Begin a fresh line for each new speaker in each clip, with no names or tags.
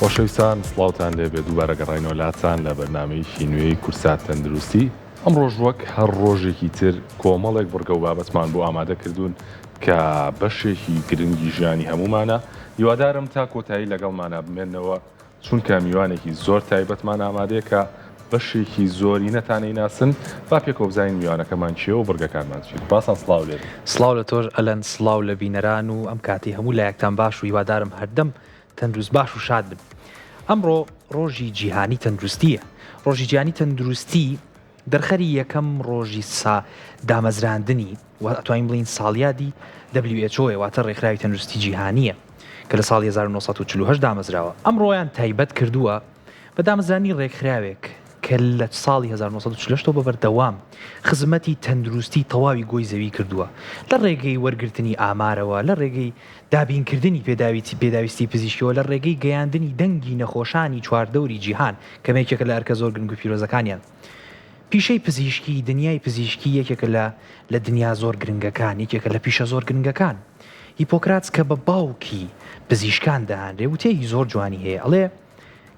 خۆشەویستان سڵاوتان لێبێ دووبارە گەڕاینەوە لاتان لە بەرنامەیەکی نوێی کورسات تەندروستی ئەمڕۆش وەک هەر ڕۆژێکی تر کۆمەڵێک بڕگە و بابەتمان بۆ ئامادە کردوون کە بەشێکی گرنگی ژیانی هەموومانە هیوادارم تا کۆتایی لەگەڵمانا بمێنەوە چونکە میوانێکی زۆر تایبەتمان ئامادەیە کە بەشێکی زۆرینەتان ئەیناسن، با پێکەوە بزانین میوانەکەمان کێیە و بڕگەکانمان چین. ڕاستان سڵاو لێ بێ.
سڵاو لە تۆش ئەلەند سڵاو لە بینەران و ئەم کاتەی هەموو لایەکتان باش و هیوادارم هەردەم تەندروست باش و شاد بن. ئەمڕۆ ڕۆژی جیهانی تەندروستییە. ڕۆژی جیهانی تەندروستی دەرخەری یەکەم ڕۆژی سا دامەزراندنی و ئەتوانین بڵێین ساڵیادی WHO یە واتە ڕێکخراوی تەندروستی جیهانییە کە لە ساڵی 1948 دامەزراوە. ئەمڕۆیان تایبەت کردووە بە دامەزرانی ڕێکخراوێک کە لە ساڵی 1948 ەوە بە بەردەوام خزمەتی تەندروستی تەواوی گۆی زەوی کردووە لە ڕێگەی وەرگرتنی ئامارەوە، لە ڕێگەی دابینکردنی پێداویستی پزیشکیەوە، لە ڕێگەی گەیاندنی دەنگی نەخۆشانی چواردەوری جیهان کە یەکێکە لە ئەرکە زۆر گرنگ و پیرۆزەکانیان. پیشەی پزیشکی، دنیای پزیشکی یەکێکە لە لە دنیا زۆر گرنگەکان، یەکێکە لە پیشە زۆر گرنگەکان. هیپۆکراتس کە بە باوکی پزیشکان دەهانرێ وتەیەکی زۆر جوانی هەیە ئەڵێ،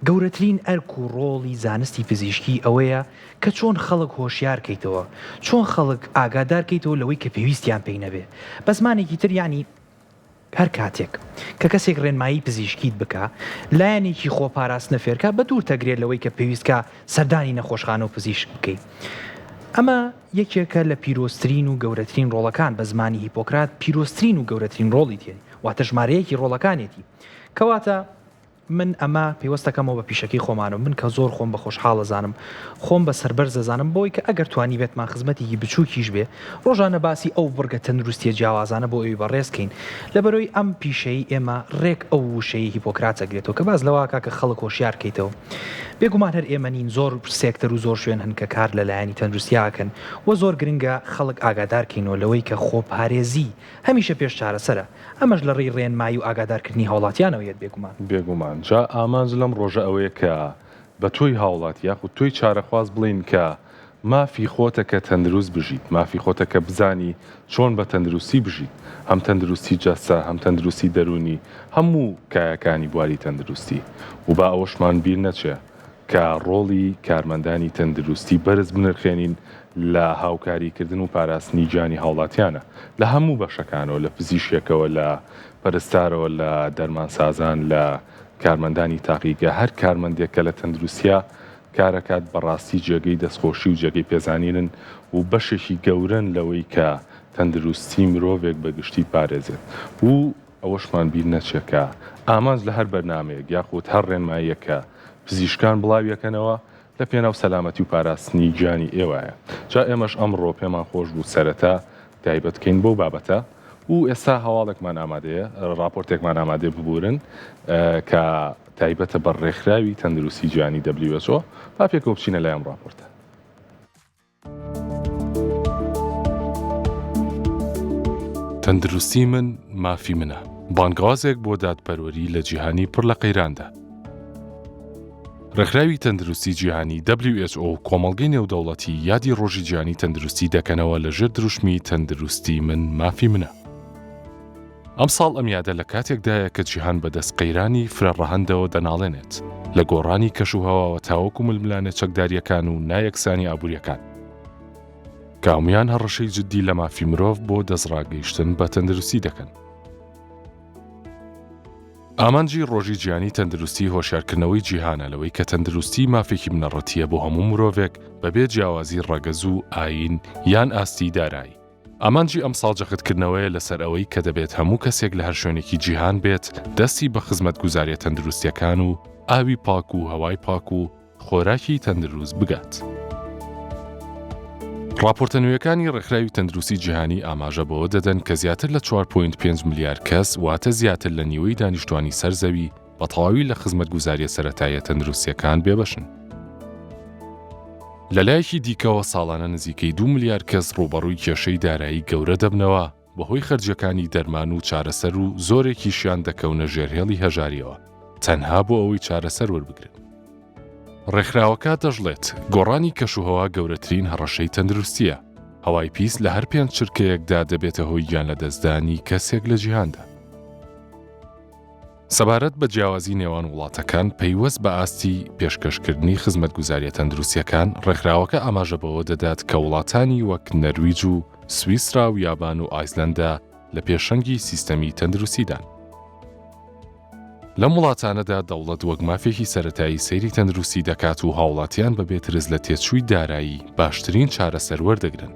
گەورەترین ئەرک و ڕۆڵی زانستی پزیشکی ئەوەیە کە چۆن خەڵک هۆشیار کەیتەوە، چۆن خەڵک ئاگادار کەیتەوە لەوەی کە پێویستیان پێی نەبێ. بە زمانێکی تر یانی هەر کاتێک کە کەسێک ڕێنمایی پزیشکیت بکا، لایەنێکی خۆپاراستنە فێرکا بە دوور تەگرێ لەوەی کە پێویست کا سەردانی نەخۆشخانە و پزیشک بکەی. ئەمە یەکێکە لە پیرۆزترین و گەورەترین ڕۆڵەکان، بە زمانی هیپۆکرات پیرۆزترین و گەورەترین ڕۆڵی تێ واتە ژمارەیەکی ڕۆڵەکانێتی. کەواتە من ئەمە پەیوەست دەکەمەوە بە پیشەکەی خۆمانەوە، من کە زۆر خۆم بە خۆشحاڵ ئەزانم، خۆم بە سەربەرز ئەزانم بەوەی کە ئەگەر توانیبێتمان خزمەتێکی بچووکیش بێ، ڕۆژانە باسی ئەو بڕگە تەندروستییە جیاوازانە بۆ ئێوەی بەڕێز کەین. لەبەرئەوەی ئەم پیشەیەی ئێمە ڕێک ئەو وشەیەی هیپۆکرات ئەگرێتەوە کە باس لەوە ئەکا کە خەڵک هۆشیار کەیتەوە. بێگومان هەر ئێمە نین، زۆر سێکتەر و زۆر شوێن هەن کە کار لە لایەنی تەندروستیا ئەکەن و زۆر گرنگە خەڵک ئاگادار کەینەوە لەوەی کە خۆپارێزی هەمیشە پێش چارەسەرە. ئەمەش لە ڕێی ڕێنمایی و ئاگادارکردنی هاوڵاتیانەوە یەت بێگومان.
بێگومان. جا ئامانج لەم ڕۆژە ئەوەیە کە بە تۆی هاوڵاتی یاخود تۆی چارەخواز بڵێین کە مافی خۆتە کە تەندروست بژیت، مافی خۆتە کە بزانی چۆن بە تەندروستی بژیت، هەم تەندروستی جەستە، هەم تەندروستی دەروونی، هەموو کایەکانی بواری تەندروستی. و با ئەوەشمان بیر نەچێ کە ڕۆڵی کارمەندانی تەندروستی بەرز بنرخێنین لە هاوکاریکردن و پاراستنی گیانی هاوڵاتیانە لە هەموو بەشەکانەوە لە پزیشکێکەوە لە پەرستارەوە لە دەرمانسازان لە کارمەندانی تاقیگە هەر کارمەندێک کە لە تەندروستیا کارەکات بەڕاستی جێگەی دەستخۆشی و جێگەی پێزانینن و بەشێکی گەورەن لەوەی کە تەندروستی مرۆڤێک بە گشتی پارێزێت و ئەوەشمان بیر نەچێ کە ئامانج لە هەر بەرنامەیەک یاخود هەر ڕێنماییەک کە پزیشکان بڵاویەکەنەوە لە پێناو سەلامەتی و پاراستنی گیانی ئێوەیە. جا ئێمەش ئەمڕۆ پێمان خۆش بوو سەرەتا تایبەت کەین بەو بابەتە و ئێستا هەواڵێکمان ئامادەیە، ڕاپۆرتێکمان ئامادەیە ببورن کە تایبەتە بە ڕێکخراوی تەندروستی جیهانی WHO. با پێکەوە بچینە لای ئەم ڕاپۆرتە. تەندروستی من مافی منە، بانگەوازێک بۆ دادپەروەری لە جیهانی پڕ لە قەیراندا. ڕێکخراوی تەندروستی جیهانی WHO و کۆمەڵگەی نێودەوڵەتی یادی ڕۆژی جیهانی تەندروستی دەکەنەوە لە ژێر دروشمی تەندروستی من مافی منە. ئەمساڵ ئەم یادە لە کاتێکدایە کە جیهان بەدەست قەیرانی فرە ڕەهەندەوە دەناڵێنێت، لە گۆڕانی کەشوهەواوە تاوەکو ململانێ چەکدارییەکان و نایەکسانی ئابوورییەکان، کە هەموویان هەڕەشەی جددی لە مافی مرۆڤ بۆ دەستڕاگەیشتن بە تەندروستی دەکەن. ئامانجی ڕۆژی جیهانی تەندروستی هۆشیارکردنەوەی جیهانە لەوەی کە تەندروستی مافێکی بنەڕەتییە بۆ هەموو مرۆڤێک بەبێ جیاوازی ڕەگەز و ئایین یان ئاستی دارایی. ئامانجی ئەمساڵ جەختکردنەوەیە لەسەر ئەوەی کە دەبێت هەموو کەسێک لە هەر شوێنێکی جیهان بێت دەستی بە خزمەتگوزارییە تەندروستییەکان و ئاوی پاک و هەوای پاک و خۆراکی تەندروست بگات. ڕاپۆرتە نوێیەکانی ڕێکخراوی تەندروستی جیهانی ئاماژە بەوە دەدەن کە زیاتر لە 4.5 ملیار کەس واتە زیاتر لە نیوەی دانیشتوانی سەر زەوی بە تەواوی لە خزمەتگوزارییە سەرەتاییە تەندروستییەکان بێبەشن. لەلایەکی دیکەوە ساڵانە نزیکەی دوو ملیار کەس ڕووبەڕووی کێشەی دارایی گەورە دەبنەوە بەهۆی خەرجییەکانی دەرمان و چارەسەر و زۆرێکیشیان دەکەونە ژێر هێڵی هەژارییەوە تەنها بۆ ئەوەی چارەسەر وەربگرن. ڕێکخراوەکە دەشڵێت، گۆڕانی کەشوهەوا گەورەترین هەڕەشەی تەندروستییە، هەوای پیس لە هەر پێنج چرکەیەکدا دەبێتە هۆی گیانلەدەستدانی کەسێک لە جیهاندا. سەبارەت بە جیاوازی نێوان وڵاتەکان پەیوەست بە ئاستی پێشکەشکردنی خزمەتگوزارییە تەندروستییەکان، ڕێکخراوەکە ئاماژە بەوە دەدات کە وڵاتانی وەک نەرویج و سویسرا و یابان و ئایسلەندا لە پێشەنگی سیستەمی تەندروستیدان. لەم وڵاتانەدا دەوڵەت وەک مافێکی سەرەتایی سەیری تەندروستی دەکات و هاوڵاتیان بەبێ ترس لە تێچووی دارایی باشترین چارەسەر وەردەگرن.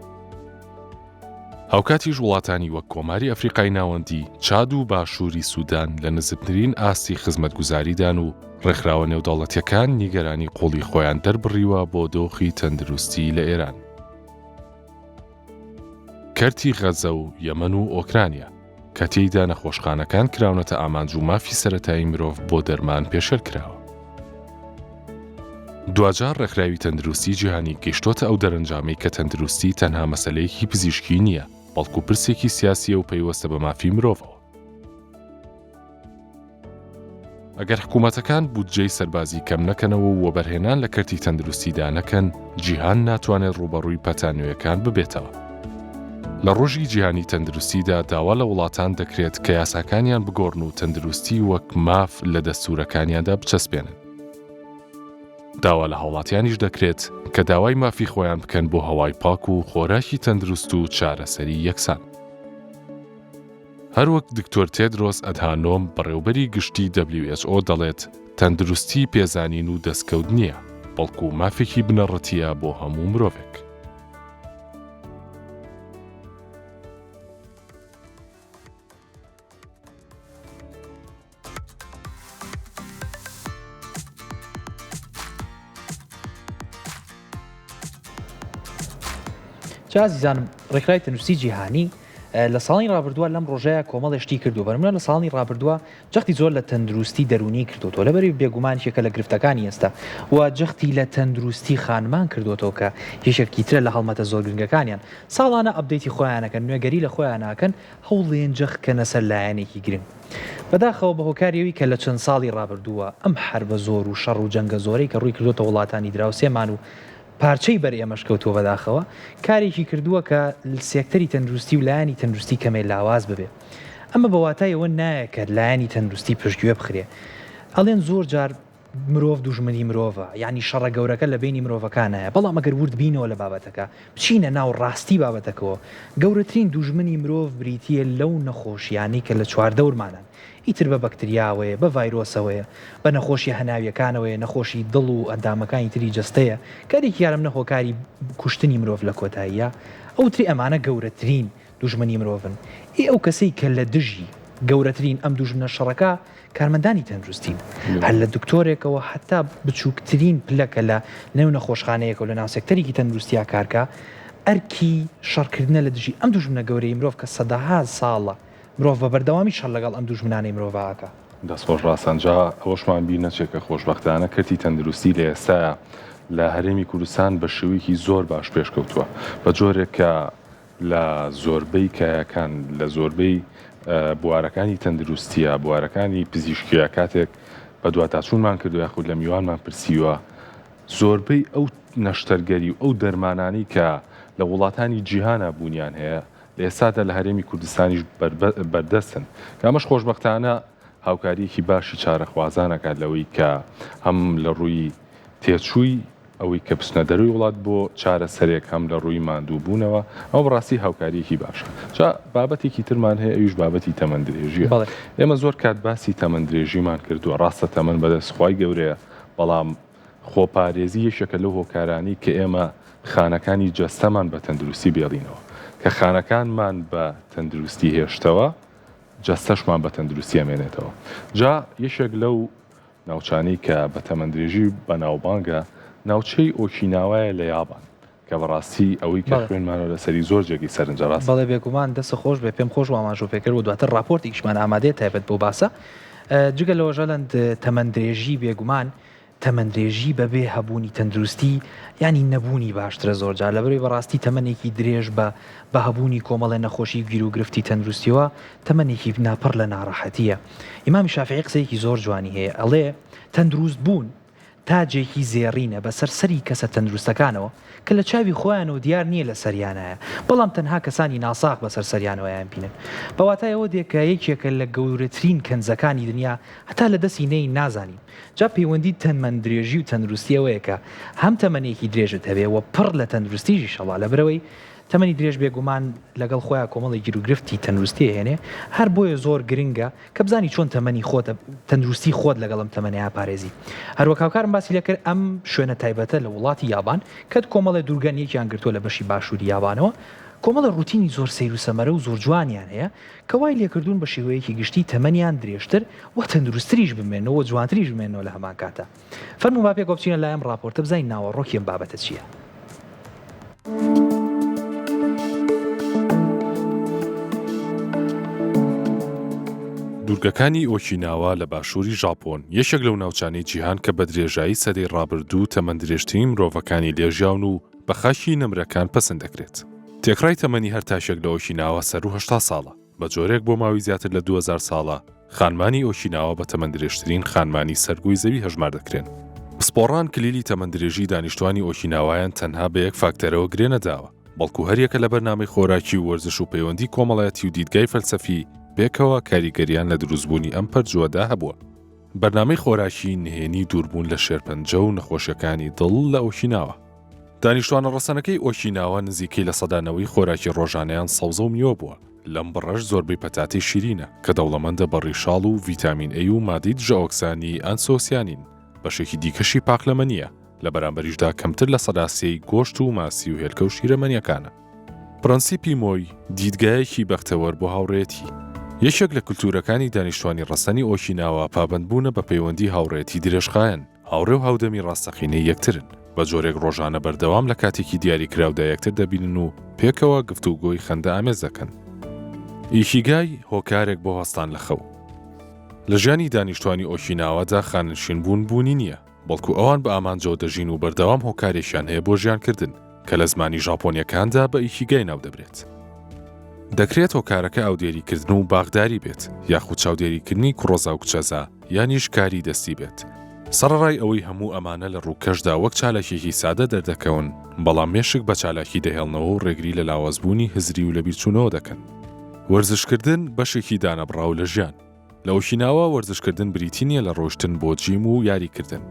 هاوکاتیش وڵاتانی وەک کۆماری ئەفریقای ناوەندی، چاد و باشووری سودان لە نزمترین ئاستی خزمەتگوزاریدان و ڕێکخراوە نێودەوڵەتییەکان نیگەرانی قووڵی خۆیان دەربڕیوە بۆ دۆخی تەندروستی لە ئێران. کەرتی غەزە و یەمەن و ئۆکرانیا، کە تێیدا نەخۆشخانەکان کراونەتە ئامانج و مافی سەرەتایی مرۆڤ بۆ دەرمان پێشێل کراوە. دواجار ڕێکخراوی تەندروستی جیهانی گەیشتۆتە ئەو دەرەنجامەی کە تەندروستی تەنها مەسەلەیەکی پزیشکی نییە، بەڵکو پرسێکی سیاسییە و پەیوەستە بە مافی مرۆڤەوە. ئەگەر حکوومەتەکان بودجەی سەربازی کەم نەکەنەوە و وەبەرهێنان لە کەرتی تەندروستیدا نەکەن، جیهان ناتوانێت ڕووبەڕووی پەتا نوێیەکان ببێتەوە. لە ڕۆژی جیهانی تەندروستیدا داوا لە وڵاتان دەکرێت کە یاساکانیان بگۆڕن و تەندروستی وەک ماف لە دەستوورەکانیاندا بچەسپێنن. داوا لە هاوڵاتیانیش دەکرێت کە داوای مافی خۆیان بکەن بۆ هەوای پاک و خۆراکی تەندروست و چارەسەری یەکسان. هەروەک دکتۆر تێدرۆس ئەدهانۆم بەڕێوبەری گشتی WHO دەڵێت، تەندروستی پێزانین و دەستکەوت نییە، بەڵکو مافێکی بنەڕەتییە بۆ هەموو مرۆڤێک.
جا ئازیزانم ڕێکخراوی تەندروستی جیهانی لە ساڵی ڕابردووە لەم ڕۆژەیە کۆمەڵێ شتی کردو بەرمە لە ساڵی ڕابردووە جەختی زۆر لە تەندروستی دەرونی کردوتەوە لەبەری بێگومان یەکە لە گرفتەکانی ئێستا و جەختی لە تەندروستی خانمان کردوتەوە کە یەکێکی ترە لە هەڵمەتە زۆر گرنگەکانیان ساڵانە update ی خۆیانەکەن نوێگەری لە خۆیاناکەن هەوڵێن جەخت کەنە سەر لایەنێکی گرنگ. بەداخەوە بە هۆکاری ئەوی کە لە چەند ساڵی ڕابردووە ئەم حەربە زۆر و شەڕ و جەنگە زۆرەی کە ڕووی کردۆتە وڵاتانی دراوسێمان و پارچەی بەر ئێمەش کەوتووە بەداخەوە کارێکی کردووە کە سێکتەری تەندروستی و لایەنی تەندروستی کەمێ لاواز ببێ. ئەمە بە واتای ئەوە نایە کە لایەنی تەندروستی پشتگوێ بخرێ. ئەڵێن زۆر جار مرۆڤ دوژمنی مرۆڤە، یانی شەڕە گەورەکە لە بەینی مرۆڤەکانایە، بەڵام ئەگەر ورد بینەوە لە بابەتەکە، بچینە ناو ڕاستی بابەتەکەوە، گەورەترین دوژمنی مرۆڤ بریتییە لەو نەخۆشییانەی کە لە چواردەورمانان، ئیتر بە بەکتریاوەیە، بە ڤایرۆسەوەیە، بە نەخۆشیە هەناوییەکانەوەیە، نەخۆشی دڵ و ئەندامەکانی تری جەستەیە، کە ئەرێکی ئەمنە هۆکاری کوشتنی مرۆڤ لە کۆتاییا، ئەوترێ ئەمانە گەورەترین دوژمنی مرۆڤن. ئێ ئەو کەسەی کە لە دژی گەورەترین ئەم دوژمنە شەڕەکە کارمەندانی تەندروستین، هەر لە دکتۆرێکەوە هەتا بچووکترین پلە کە لە نێو نەخۆشخانەیەکەوە لە ناو سێکتەرێکی تەندروستیا کارکا، ئەرکی شەڕکردنە لە دژی ئەم دوژمنە گەورەی مرۆڤ کە سەدەها ساڵە مرۆڤ بە بەردەوامی شەڕ لەگەڵ ئەم دوژمنانەی مرۆڤا ئەکا.
دەست خۆش ڕاستان جا ئەوەشمان بیر نەچێ کە خۆشبەختانە کەرتی تەندروستی لە ئێستایا لە هەرێمی کوردستان بە شێوەیەکی زۆر باش پێشکەوتووە بە جۆرێک کە لە زۆربەی کایەکان، لە زۆربەی بوارەکانی تەندروستییە، بوارەکانی پزیشکییە، کاتێک بەدواداچوونمان کردووە یاخود لە میوانمان پرسیوە، زۆربەی ئەو نەشتەرگەری و ئەو دەرمانانەی کە لە وڵاتانی جیهانا بوونیان هەیە، لە ئێستادا لە هەرێمی کوردستانیش بەردەستن، کە ئەمەش خۆشبەختانە هاوکارییەکی باشی چارەخوازان ئەکات لەوەی کە هەم لە ڕووی تێچووی ئەوەی کە بچنە دەرەوەی وڵات بۆ چارەسەرێک هەم لە ڕووی ماندوو بوونەوە ئەوە بەڕاستی هاوکارییەکی باشە. جا بابەتێکی ترمان هەیە ئەویش بابەتی تەمەن درێژییە.
بەڵێ.
ئێمە زۆر کات باسی تەمەن درێژیمان کردووە، ڕاستە تەمەن بەدەست خوای گەورەیە، بەڵام خۆپارێزی یەکێکە لەو هۆکارانەی کە ئێمە خانەکانی جەستەمان بە تەندروستی بێڵینەوە. کە خانەکانمان بە تەندروستی هێشتەوە جەستەشمان بە تەندروستی ئەمێنێتەوە. جا یەکێک لەو ناوچانەی کە بە تەمەندرێژی بەناوبانگە، ناوچەی ئۆکیناوایە لە یابان، کە بەڕاستی ئەوەی کە خوێندمانەوە لەسەری زۆر جێگەی سەرنجە، ڕاستە؟
بەڵێ بێگومان، دەستت خۆش بێ، پێم خۆش بوو ئاماژەو پێکرد و دواتر ڕاپۆرتێکیشمان ئامادەیە تایبەت بەو باسە. جگە لەوەش ئەلەند تەمەندرێژی بێگومان تەمەندرێژی بەبێ هەبوونی تەندروستی یانی نەبوونی باشترە زۆرجار لەبەرئەوەی بەڕاستی تەمەنێکی درێژ بە بە هەبوونی کۆمەڵێ نەخۆشی گیروگرفتی تەندروستیەوە تەمەنێکی ناپڕ لە ناڕەحەتیە ئیمامی شافعی قسەیەکی زۆر جوانی هەیە ئەڵێ تەندروست بوون. تاجێکی زێڕینە بەسەر سەری کەسە تەندروستەکانەوە کە لە چاوی خۆیانەوە دیار نییە لە سەریانایە بەڵام تەنها کەسانی ناساغ بەسەر سەریانەوە ئەیانبینن. بە واتای ئەوە دێ کە یەکێکە لە گەورەترین کەنزەکانی دنیا هەتا لە دەستی نەیین نازانین. جا پەیوەندی تەمەن درێژی و تەندروستی ئەوەیە کە هەم تەمەنێکی درێژت هەبێ و پڕ لە تەندروستیش ئیشەڵا لەبەرئەوەی تەمەنی درێژ بێگومان لەگەڵ خۆیا کۆمەڵێک گیروگرفتی تەندروستی ئەهێنێ هەر بۆیە زۆر گرنگە کە بزانی چۆن تەمەنی خۆت تەندروستی خۆت لەگەڵ ئەم تەمەنەیا پارێزی هەروەک هاوکارم باسی لێکرد ئەم شوێنە تایبەتە لە وڵاتی یابان کە کۆمەڵێ دوورگەن یەکیان گرتووە لە بەشی باشووری یابانەوە کۆمەڵێ ڕوتینی زۆر سەیر و سەمەرە و زۆر جوانیان هەیە کە وای لێکردوون بە شێوەیەکی گشتی تەمەنیان درێژتر و تەندروستتریش بمێنەوە و جوانتریش بمێنەوە لە هەمان کاتا. فەرموو با پێکەوە بچینە لای ئەم ڕاپۆرتە بزانین ناوەڕۆکی ئەم بابەتە چییە.
دوورگەکانی ئۆکیناوا لە باشووری ژاپۆن، یەکێک لەو ناوچانەی جیهان کە بە درێژایی سەدەی ڕابردوو تەمەندرێژترین مرۆڤەکانی لێ ژیاون و بە خاکی نەمرەکان پەسند دەکرێت. تێکڕای تەمەنی هەر تاکێک لە ئۆکیناوا سەروو 80 ساڵە، بە جۆرێک بۆ ماوەی زیاتر لە 2000 ساڵە خانمانی ئۆکیناوا بە تەمەندرێژترین خانمانی سەر گۆی زەوی هەژمار دەکرێن. پسپۆڕان کلیلی تەمەندرێژی دانیشتوانی ئۆکیناوایان تەنها بە یەک فاکتەرەوە گرێ نەداوە، بەڵکو هەریەکە لە بەرنامەی خۆراکی و وەرزش و پەیوەندی کۆمەڵایەتی و دیدگای فەلسەفی پێکەوە کاریگەریان لە دروستبوونی ئەم پەرجووەدا هەبووە. بەرنامەی خۆراکی نهێنی دووربوون لە شێرپەنجە و نەخۆشیەکانی دڵ لە ئۆکیناوا. دانیشتوانە ڕەسەنەکەی ئۆکیناوا نزیکەی 90% خۆراکی ڕۆژانەیان سەوزە و میوە بووە، لەم بڕەش زۆربەی پەتاتەی شیرینە کە دەوڵەمەندە بە ڕیشاڵ و ڤیتامین ئەی و مادەی دژەئۆکسانی ئەنسۆسیانین، بەشێکی دیکەشی پاقلەمەنییە، لە بەرامبەریشدا کەمتر 3% گۆشت و ماسی و هێلکە و شیرەمەنییەکانە. پرەنسیپی مۆی، دیدگایەکی بەختەوەر بۆ هاوڕێیەتی. یەکێک لە کولتوورەکانی دانیشتوانی ڕەسەنی ئۆکیناوا پابەندبوونە بە پەیوەندی هاوڕێیەتی درێژخایەن، هاوڕێ و هاودەمی ڕاستەقینەی یەکترن، بە جۆرێک ڕۆژانە بەردەوام لە کاتێکی دیاریکراودا یەکتر دەبینن و پێکەوە گفتوگۆی خەندەئامێز دەکەن. ئیکیگای، هۆکارێک بۆ هەستان لە خەو. لە ژیانی دانیشتوانی ئۆکیناوادا خانەنشینبوون بوونی نییە، بەڵکو ئەوان بە ئامانجەوە دەژین و بەردەوام هۆکارێکیان هەیە بۆ ژیانکردن، کە لە زمانی ژاپۆنییەکاندا بە ئیکیگای ناودەبرێت. دەکرێت هۆکارەکە ئاودێریکردن و باخداری بێت، یاخود چاودێریکردنی کوڕەزا و کچەزا، یانیش کاری دەستی بێت. سەڕەڕای ئەوەی هەموو ئەمانە لە ڕووکەشدا وەک چالاکییەکی سادە دەردەکەون، بەڵام مێشک بە چالاکی دەهێڵنەوە و ڕێگری لە لاوازبوونی هزری و لەبیرچوونەوە دەکەن. وەرزشکردن بەشێکی دانەبڕاو لە ژیان. لە ئۆکیناوا وەرزشکردن بریتی نییە لە ڕۆیشتن بۆ جیم و یاریکردن،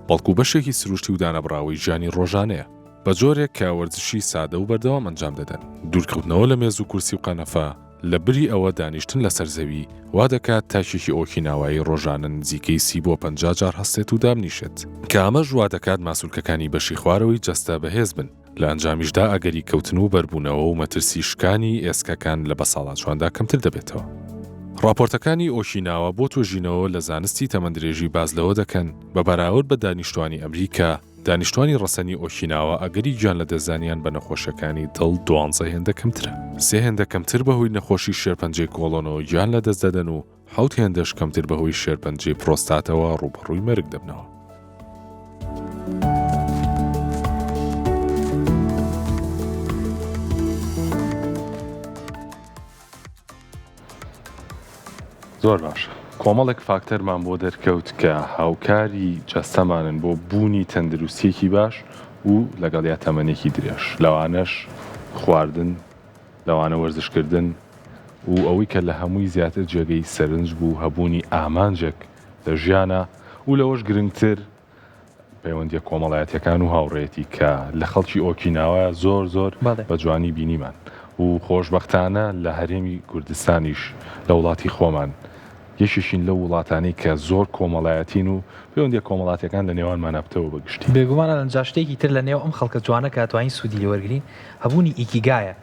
بەڵکو بەشێکی سروشتی و دانەبڕاوەی ژیانی ڕۆژانەیە، بە جۆرێک کە وەرزشی سادە و بەردەوام ئەنجام دەدەن. دوورکەوتنەوە لە مێز و کورسی و قەنەفە، لە بری ئەوە دانیشتن لەسەر زەوی، وا دەکات تاکێکی ئۆکیناوایی ڕۆژانە نزیکەی 30 بۆ 50 جار هەستێت و دابنیشێت، کە ئەمەش وا دەکات ماسولکەکانی بەشی خوارەوەی جەستە بەهێز بن. لە ئەنجامیشدا ئەگەری کەوتن و بەربوونەوە و مەترسی شکانی ئێسکەکان لە بەساڵاچواندا کەمتر دەبێتەوە. ڕاپۆرتەکانی ئۆکیناوا بۆ توێژینەوە لە زانستی تەمەندرێژی باس لەوە دەکەن، بە بەراورد بە دانیشتوانی ئەمریکا، دانیشتوانی ڕەسەنی ئۆکیناوا ئەگەری گیانلەدەستدانیان بە نەخۆشیەکانی دڵ دوانزە هێندە کەمترە، سێ هێندە کەمتر بەهۆی نەخۆشی شێرپەنجەی کۆڵۆنەوە گیان لەدەست دەدەن و حەوت هێندەش کەمتر بەهۆی شێرپەنجەی پرۆستاتەوە ڕووبەڕووی مەرگ دەبنەوە. زۆر باشە کۆمەڵێک فاکتەرمان بۆ دەرکەوت کە هاوکاری جەستەمانن بۆ بوونی تەندروستیەکی باش و لەگەڵیا تەمەنێکی درێژ لەوانەش خواردن لەوانە وەرزشکردن و ئەوەی کە لە هەمووی زیاتر جێگەی سەرنج بوو هەبوونی ئامانجێک لە ژیانا و لەوەش گرنگتر پەیوەندیە کۆمەڵایەتیەکان و هاوڕێیەتی کە لە خەڵکی ئۆکیناوا زۆر زۆر بە جوانی بینیمان و خۆشبەختانە لە هەرێمی کوردستانیش لە وڵاتی خۆمان یەکێکین لەو وڵاتانەی کە زۆر کۆمەڵایەتین و پەیوەندیە کۆمەڵاتیەکان لە نێوانمانا پتەوە بە گشتی.
بێگومان ئەلەند جا شتێکی تر لە نێو ئەم خەڵکە جوانە کە ئەتوانین سوودی لێ وەرگرین هەبوونی ئیکیگایە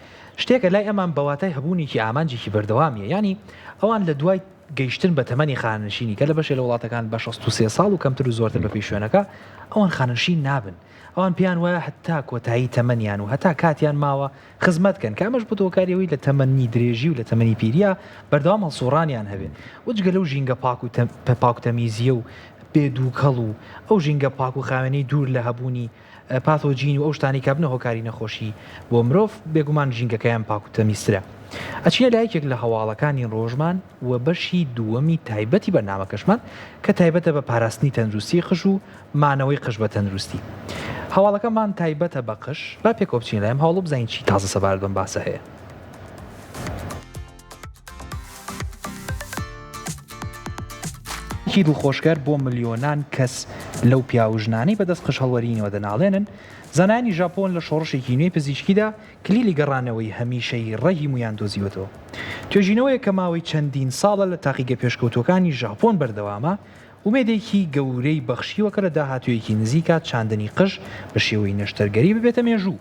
شتێکە لای ئەمان بە واتای هەبوونێکی ئامانجێکی بەردەوامیە یانی ئەوان لە دوای گەیشتن بە تەمەنی خانەنشینی کە لە بەشێ لە وڵاتەکان بە 63 ساڵ و کەمتر و زۆرتر بەپێی شوێنەکە ئەوان خانەنشین نابن ئەوان پێیان وایە هەتا کۆتایی تەمەنیان و هەتا کاتیان ماوە خزمەت کەن کە ئەمەش بۆتە هۆکاری ئەوەی لە تەمەنی درێژی و لە تەمەنی پیرییا بەردەوام هەڵسوڕانیان هەبێ و جگە لەو ژینگە پاک و پاک و تەمیزییە و بێ دووکەڵ و ئەو ژینگە پاک و خاوێنەی دوور لە هەبوونی پاتۆجین و ئەو شتانەی کە بنە هۆکاری نەخۆشی بۆ مرۆڤ بێگومان ژینگەکەیان پاک و تەمیزترە. ئەچینە لای یەکێک لە هەواڵەکانی ڕۆژمان و بەشی دووەمی تایبەتی بەرنامەکەشمان کە تایبەتە بە پاراستنی تەندروستی قژ و مانەوەی قژ بە تەندروستی. هەواڵەکەمان تایبەتە بە قژ، با پێکەوە بچینە لای ئەم هەواڵە و بزانین چی تازە سەبارەت بەم باسە هەیە. کی دڵخۆشکەر بۆ ملیۆنان کەس لەو پیاو و ژنانەی بەدەست قژ هەڵوەرینەوە دەناڵێنن، زانایانی ژاپۆن لە شۆڕشێکی نوێی پزیشکیدا کلیلی گەڕانەوەی هەمیشەیی ڕەگی موویان دۆزیوەتەوە. توێژینەوەیەک کە ماوەی چەندین ساڵە لە تاقیگە پێشکەوتووەکانی ژاپۆن بەردەوامە، ئومێدێکی گەورەی بەخشیوە کە لە داهاتوویەکی نزیکا چاندنی قژ بە شێوەی نەشتەرگەری ببێتە مێژوو.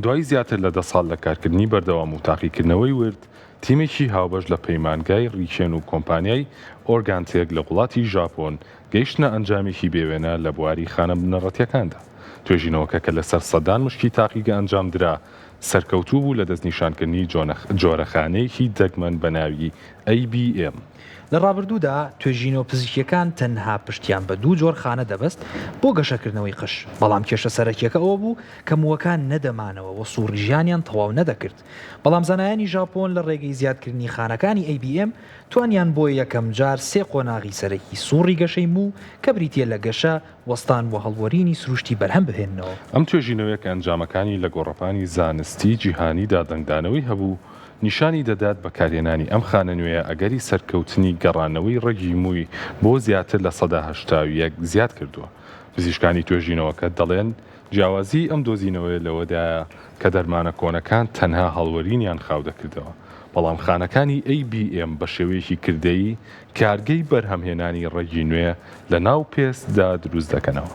دوای زیاتر لە دە ساڵ لە کارکردنی بەردەوام و تاقیکردنەوەی ورد، تیمێکی هاوبەش لە پەیمانگای ڕیکێن و کۆمپانیای ئۆرگانتێک لە وڵاتی ژاپۆن گەیشتنە ئەنجامێکی بێوێنە لە بواری خانە بنەڕەتییەکاندا. توێژینەوەکە کە لەسەر سەدان مشکی تاقیگە ئەنجامدرا، سەرکەوتوو بوو لە دەستنیشانکردنی جۆرە خانەیەکی دەگمەن بە ناوی ABM.
لە ڕابردوودا توێژینەوە پزیشکییەکان تەنها پشتیان بە دوو جۆر خانە دەبەست بۆ گەشەکردنەوەی قژ، بەڵام کێشە سەرەکییەکە ئەوە بوو کە مووەکان نەدەمانەوە و سووڕی ژیانیان تەواو نەدەکرد. بەڵام زانایانی ژاپۆن لە ڕێگەی زیادکردنی خانەکانی ABM توانیان بۆ یەکەمجار سێ قۆناغی سەرەکی سووڕی گەشەی موو کە بریتییە لە گەشە، وەستان و هەڵوەرینی سروشتی بەرهەم بهێننەوە.
ئەم توێژینەوەیە کە ئەنجامەکانی لە گۆڕەپانی زانستی جیهانیدا دەنگدانەوەی هەبوو، نیشانی دەدات بەکارهێنانی ئەم خانە نوێیە ئەگەری سەرکەوتنی گەڕانەوەی ڕەگی مووی بۆ زیاتر 81% زیاد کردووە. پزیشکانی توێژینەوەکە دەڵێن جیاوازیی ئەم دۆزینەوەیە لەوەدایە کە دەرمانە کۆنەکان تەنها هەڵوەرینیان خاو دەکردەوە، بەڵام خانەکانی ABM بە شێوەیەکی کردەیی کارگەی بەرهەمهێنانی ڕەگی نوێ لە ناو پێستدا دروست دەکەنەوە.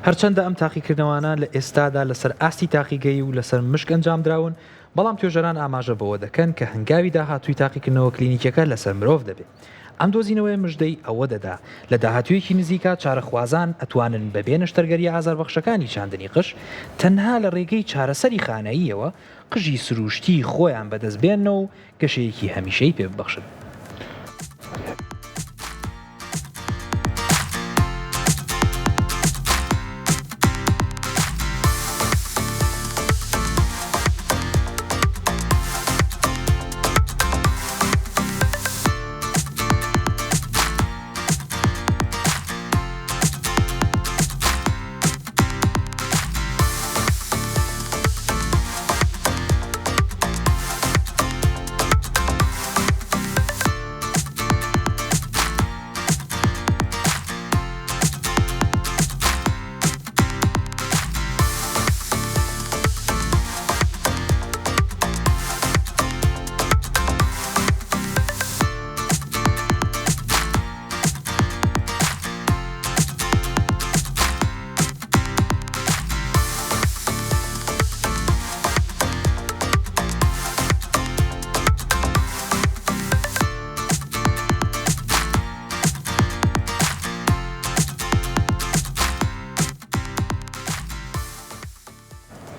هەرچەندە ئەم تاقیکردنەوانە لە ئێستادا لەسەر ئاستی تاقیگەیی و لەسەر مشک ئەنجامدراون، بەڵام توێژەران ئاماژە بەوە دەکەن کە هەنگاوی داهاتووی تاقیکردنەوە کلینیکیەکە لەسەر مرۆڤ دەبێت. ئەم دۆزینەوەیە مژدەی ئەوە دەدا لە داهاتوویەکی نزیکا چارەخوازان ئەتوانن بەبێ نەشتەرگەرییە ئازاربەخشەکانی چاندنی قژ تەنها لە ڕێگەی چارەسەری خانەییەوە قژی سروشتیی خۆیان بەدەست بێننەوە و گەشەیەکی هەمیشەیی پێ ببەخشن.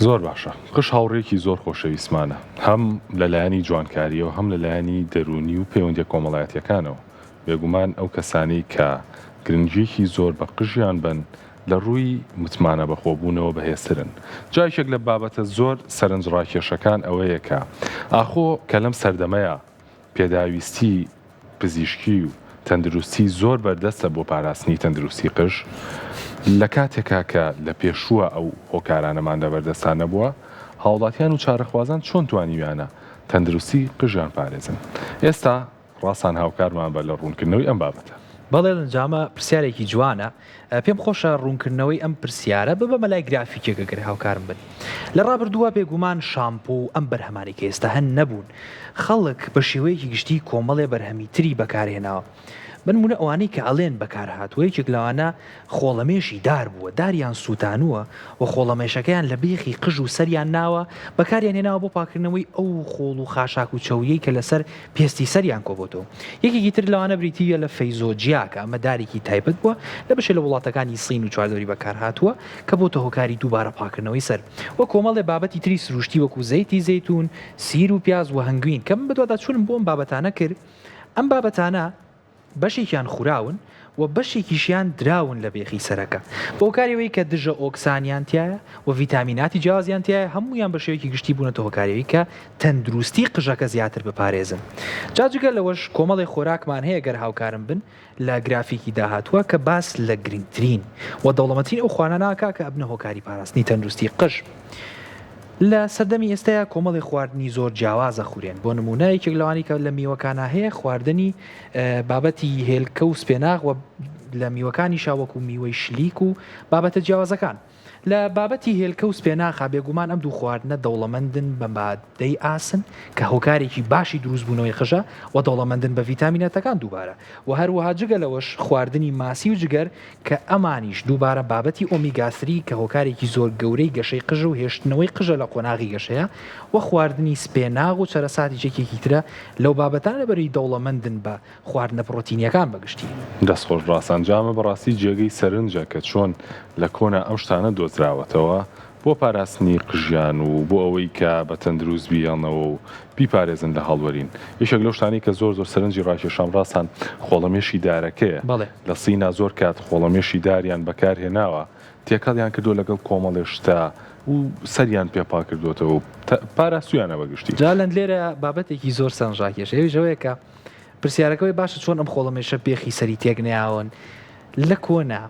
زۆر باشە قژ هاوڕێیەکی زۆر خۆشەویستمانە هەم لە لایەنی جوانکاریەوە هەم لە لایەنی دەروونی و پەیوەندیە کۆمەڵایەتیەکانەوە بێگومان ئەو کەسانەی کە گرنگیەکی زۆر بە قژیان بەن لە ڕووی متمانە بەخۆبوونەوە بەهێزترن جا یەکێک لە بابەتە زۆر سەرنجڕاکێشەکان ئەوەیە کە ئاخۆ کە لەم سەردەمەیا پێداویستی پزیشکی و تەندروستی زۆر بەردەستە بۆ پاراستنی تەندروستی قژ، لە کاتێکا کە لە پێشووە ئەو هۆکارانەمان لە بەردەستا نەبووە، هاوڵاتیان و چارەخوازان چۆن توانیویانە تەندروستی قژیان پارێزن؟ ئێستا ڕاسان هاوکارمان بە لە ڕوونکردنەوەی ئەم بابەتە.
بەڵێ جامە پرسیارێکی جوانە. پێم خۆشە ڕوونکردنەوەی ئەم پرسیارە ببەمە لای گرافیکێک ئەگەر هاوکارم بن. لە ڕابردووە بێگومان شامپۆ و ئەم بەرهەمانەی کە ئێستا هەن نەبوون. خەڵک بە شێوەیەکی گشتی کۆمەڵێ بەرهەمی تری بەکارهێناوە. بە نموونە ئەوانەی کە ئەڵێن بەکارهاتووە یەکێک لەوانە خۆڵەمێشی دار بووە، داریان سووتانووە و خۆڵەمێشەکەیان لە بێخی قژ و سەریان ناوە، بەکاریان هێناوە بۆ پاککردنەوەی ئەو خۆڵ و خاشاک و چەورییەی کە لەسەر پێستی سەریان کۆبۆتەوە. یەکێکی تر لەوانە بریتییە لە فەیزۆجیا کە ئەمە دارێکی تایبەت بووە لە بەشێ لە وڵاتەکانی سین و چواردەوری بەکارهاتووە کە بۆتە هۆکاری دووبارە پاککردنەوەی سەر و کۆمەڵێ بابەتی تری سروشتی وەکو زەیتی زەیتون، سیر و پیاز و هەنگوین کە من بەدواداچوونم بۆ ئەم بابەتانە کرد ئەم بابەتانە بەشێکیان خوراون. و بەشێکیشیان دراون لە بێخی سەرەکە بە هۆکاری ئەوەی کە دژە ئۆکسانیان تیایە و ڤیتامیناتی جیاوازیان تیایە هەموویان بە شێوەیەکی گشتی بوونەتە هۆکاری ئەوەی کە تەندروستی قژەکە زیاتر بپارێزن جا جگە لەوەش کۆمەڵێ خۆراکمان هەیە گەر هاوکارم بن لە گرافیکی داهاتووە کە باس لە گرنگترین و دەوڵەمەندترین ئەو خوانە ناکا کە ئەبنە هۆکاری پاراستنی تەندروستی قژ. لە سەردەمی ئێستایا کۆمەڵێ خواردنی زۆر جیاواز ئەخورێن بۆ نموونە یەکێک لەوانەی کە لە میوەکانا هەیە خواردنی بابەتی هێلکە و سپێناغ و لە میوەکانیشا وەکو میوەی شلیک و بابەتە جیاوازەکان. لە بابەتی هێلکە و سپێناخا بێگومان ئەم دوو خواردنە دەوڵەمەندن بە ماددەی ئاسن کە هۆکارێکی باشی دروستبوونەوەی قژە و دەوڵەمەندن بە ڤیتامیناتەکان دووبارە و هەروەها جگە لەوەش خواردنی ماسی و جگەر کە ئەمانیش دووبارە بابەتی ئۆمیگا ثری کە هۆکارێکی زۆر گەورەی گەشەی قژە و هێشتنەوەی قژە لە قۆناغی گەشەیە و خواردنی سپێناغ و چەرەساتیش یەکێکی ترە لەو بابەتانە لەبەرئەوەی دەوڵەمەندن بە خواردنە پڕۆتینیەکان بە گشتی.
دەست خۆش ڕاستە ئەنجامە بەڕاستی جێگەی سەرنجە کە چۆن لە کۆنا ئەم شتانە دۆزراوەتەوە بۆ پاراستنی قژیان و بۆ ئەوەی کە بە تەندروست بیهێڵنەوە و بیپارێزن لە هەڵوەرین یەکێک لەو شتانەی کە زۆر زۆر سەرنجی ڕاکێشام ڕاستان خۆڵەمێشی دارەکەیە
بەڵێ.
لە سینا زۆر کات خۆڵەمێشی داریان بەکار هێناوە تێکەڵیان کردووە لەگەڵ کۆمەڵێ شتا و سەریان پێ پاک کردووەتەوە و پاراستویانە بە گشتی.
جا لەند لێرە بابەتێکی زۆر سەرنجڕاکێشە ئەویش ئەوەیە کە پرسیارەکە ئەوەیە باشە چۆن ئەم خۆڵەمێشە بێخی سەری تێک نەیاون لە کۆنا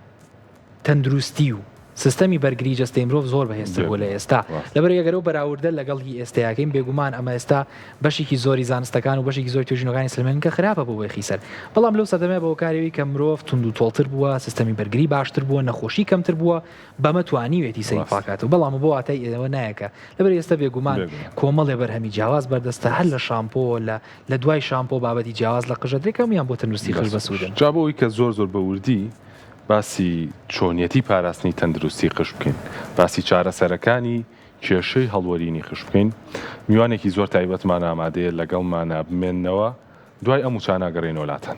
تەندروستی و سیستەمی بەرگری جەستەی مرۆڤ زۆر بەهێزتر بووە لە ئێستا لەبەر ئەگەر ئەو بەراوردە لەگەڵ هی ئێستەیاکەین بێگومان ئەمە ئێستا بەشێکی زۆری زانستەکان و بەشێکی زۆری توێژینەوەکانی سلمێنن کە خراپە بۆ بێخی سەر بەڵام لەو سەردەمە بە هۆکاری کە مرۆڤ توند و تۆڵتر بووە سیستەمی بەرگری باشتر بووە نەخۆشی کەمتر بووە بەمە توانیوێتی سەری پاکاتەوە بەڵام بۆ واتای ئەوە نایەکە لەبەر ئێستا بێگومان کۆمەڵێ بەرهەمی جیاواز بەردەستە هەر لە شامپۆ لە لە دوای شامپۆ بابەتی جیاواز لە قژە درێ کەمیان بۆ تەندروستی قژ بەسوودن.
جا بۆ ئەوەی کە زۆر زۆر بە وردی باسی چۆنیەتی پاراستنی تەندروستی قژ بکەین، باسی چارەسەرەکانی کێشەی هەڵوەرینی قژ بکەین، میوانێکی زۆر تایبەتمان ئامادەیە لەگەڵمانا بمێننەوە، دوای ئەم وچانە ئەگەڕێینەوە لاتان.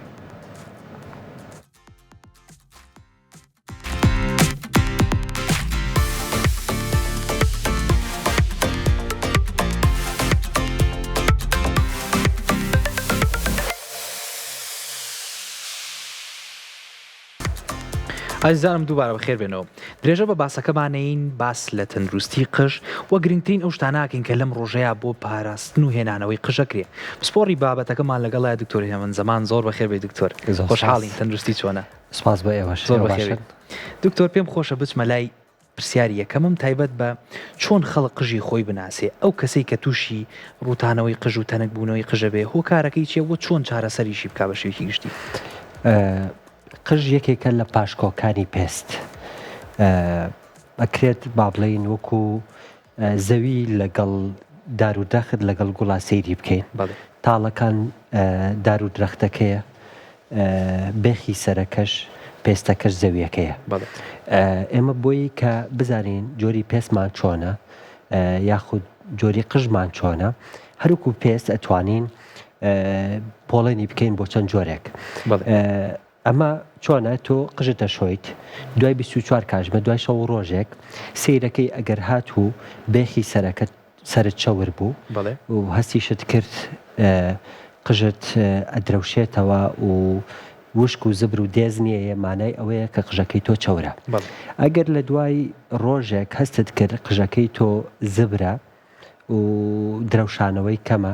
ئازیزانم دووبارە بەخێر بێنەوە درێژە بە باسەکەمانەین باس لە تەندروستی قژ و گرنگترین ئەو شتاناکەین کە لەم ڕۆژەیە بۆ پاراستن و هێنانەوەی قژەکرێ پسپۆڕی بابەتەکەمان لەگەڵای دکتۆر هێمن زەمان زۆر بەخێر بێی دکتۆر خۆشحاڵین تەندروستی چۆنە
سپاس بۆ ئێوەش
زۆر بەخێر دکتۆر پێم خۆشە بچمە لای پرسیاری یەکەمم تایبەت بە چۆن خەڵک قژی خۆی بناسێ ئەو کەسەی کە تووشی ڕووتانەوەی قژ و تەنک بوونەوەی قژە بێ هۆکارەکەی چیە وە چۆن چارەسەریشی بکا بە شێوەیەکی گشتی؟
قژ یەکێکە لە پاشکۆکانی پێست ئەکرێت با بڵێین وەکو زەوی لەگەڵ دار و درەخت لەگەڵ گوڵا سەیری بکەین تاڵەکان دار و درەختەکەیە بێخی سەرەکەش پێستەکەش زەویەکەیە ئێمە بۆی کە بزانین جۆری پێستمان چۆنە یاخود جۆری قژمان چۆنە هەروکو پێست ئەتوانین پۆڵێنی بکەین بۆ چەند جۆرێک ئەمە چۆنە تۆ قژت ئەشۆیت دوای 24 کاژمێر دوای شەو و ڕۆژێک سەیرەکەی ئەگەر هاتوو بێخی سەرەکەت سەرت چەور بوو و هەستیشت کرد قژت ئەدرەوشێتەوە و وشک و زبر و دێز نییە مانای ئەوەیە کە قژەکەی تۆ چەورە ئەگەر لە دوای ڕۆژێک هەستت کرد قژەکەی تۆ زبرە و درەوشانەوەی کەمە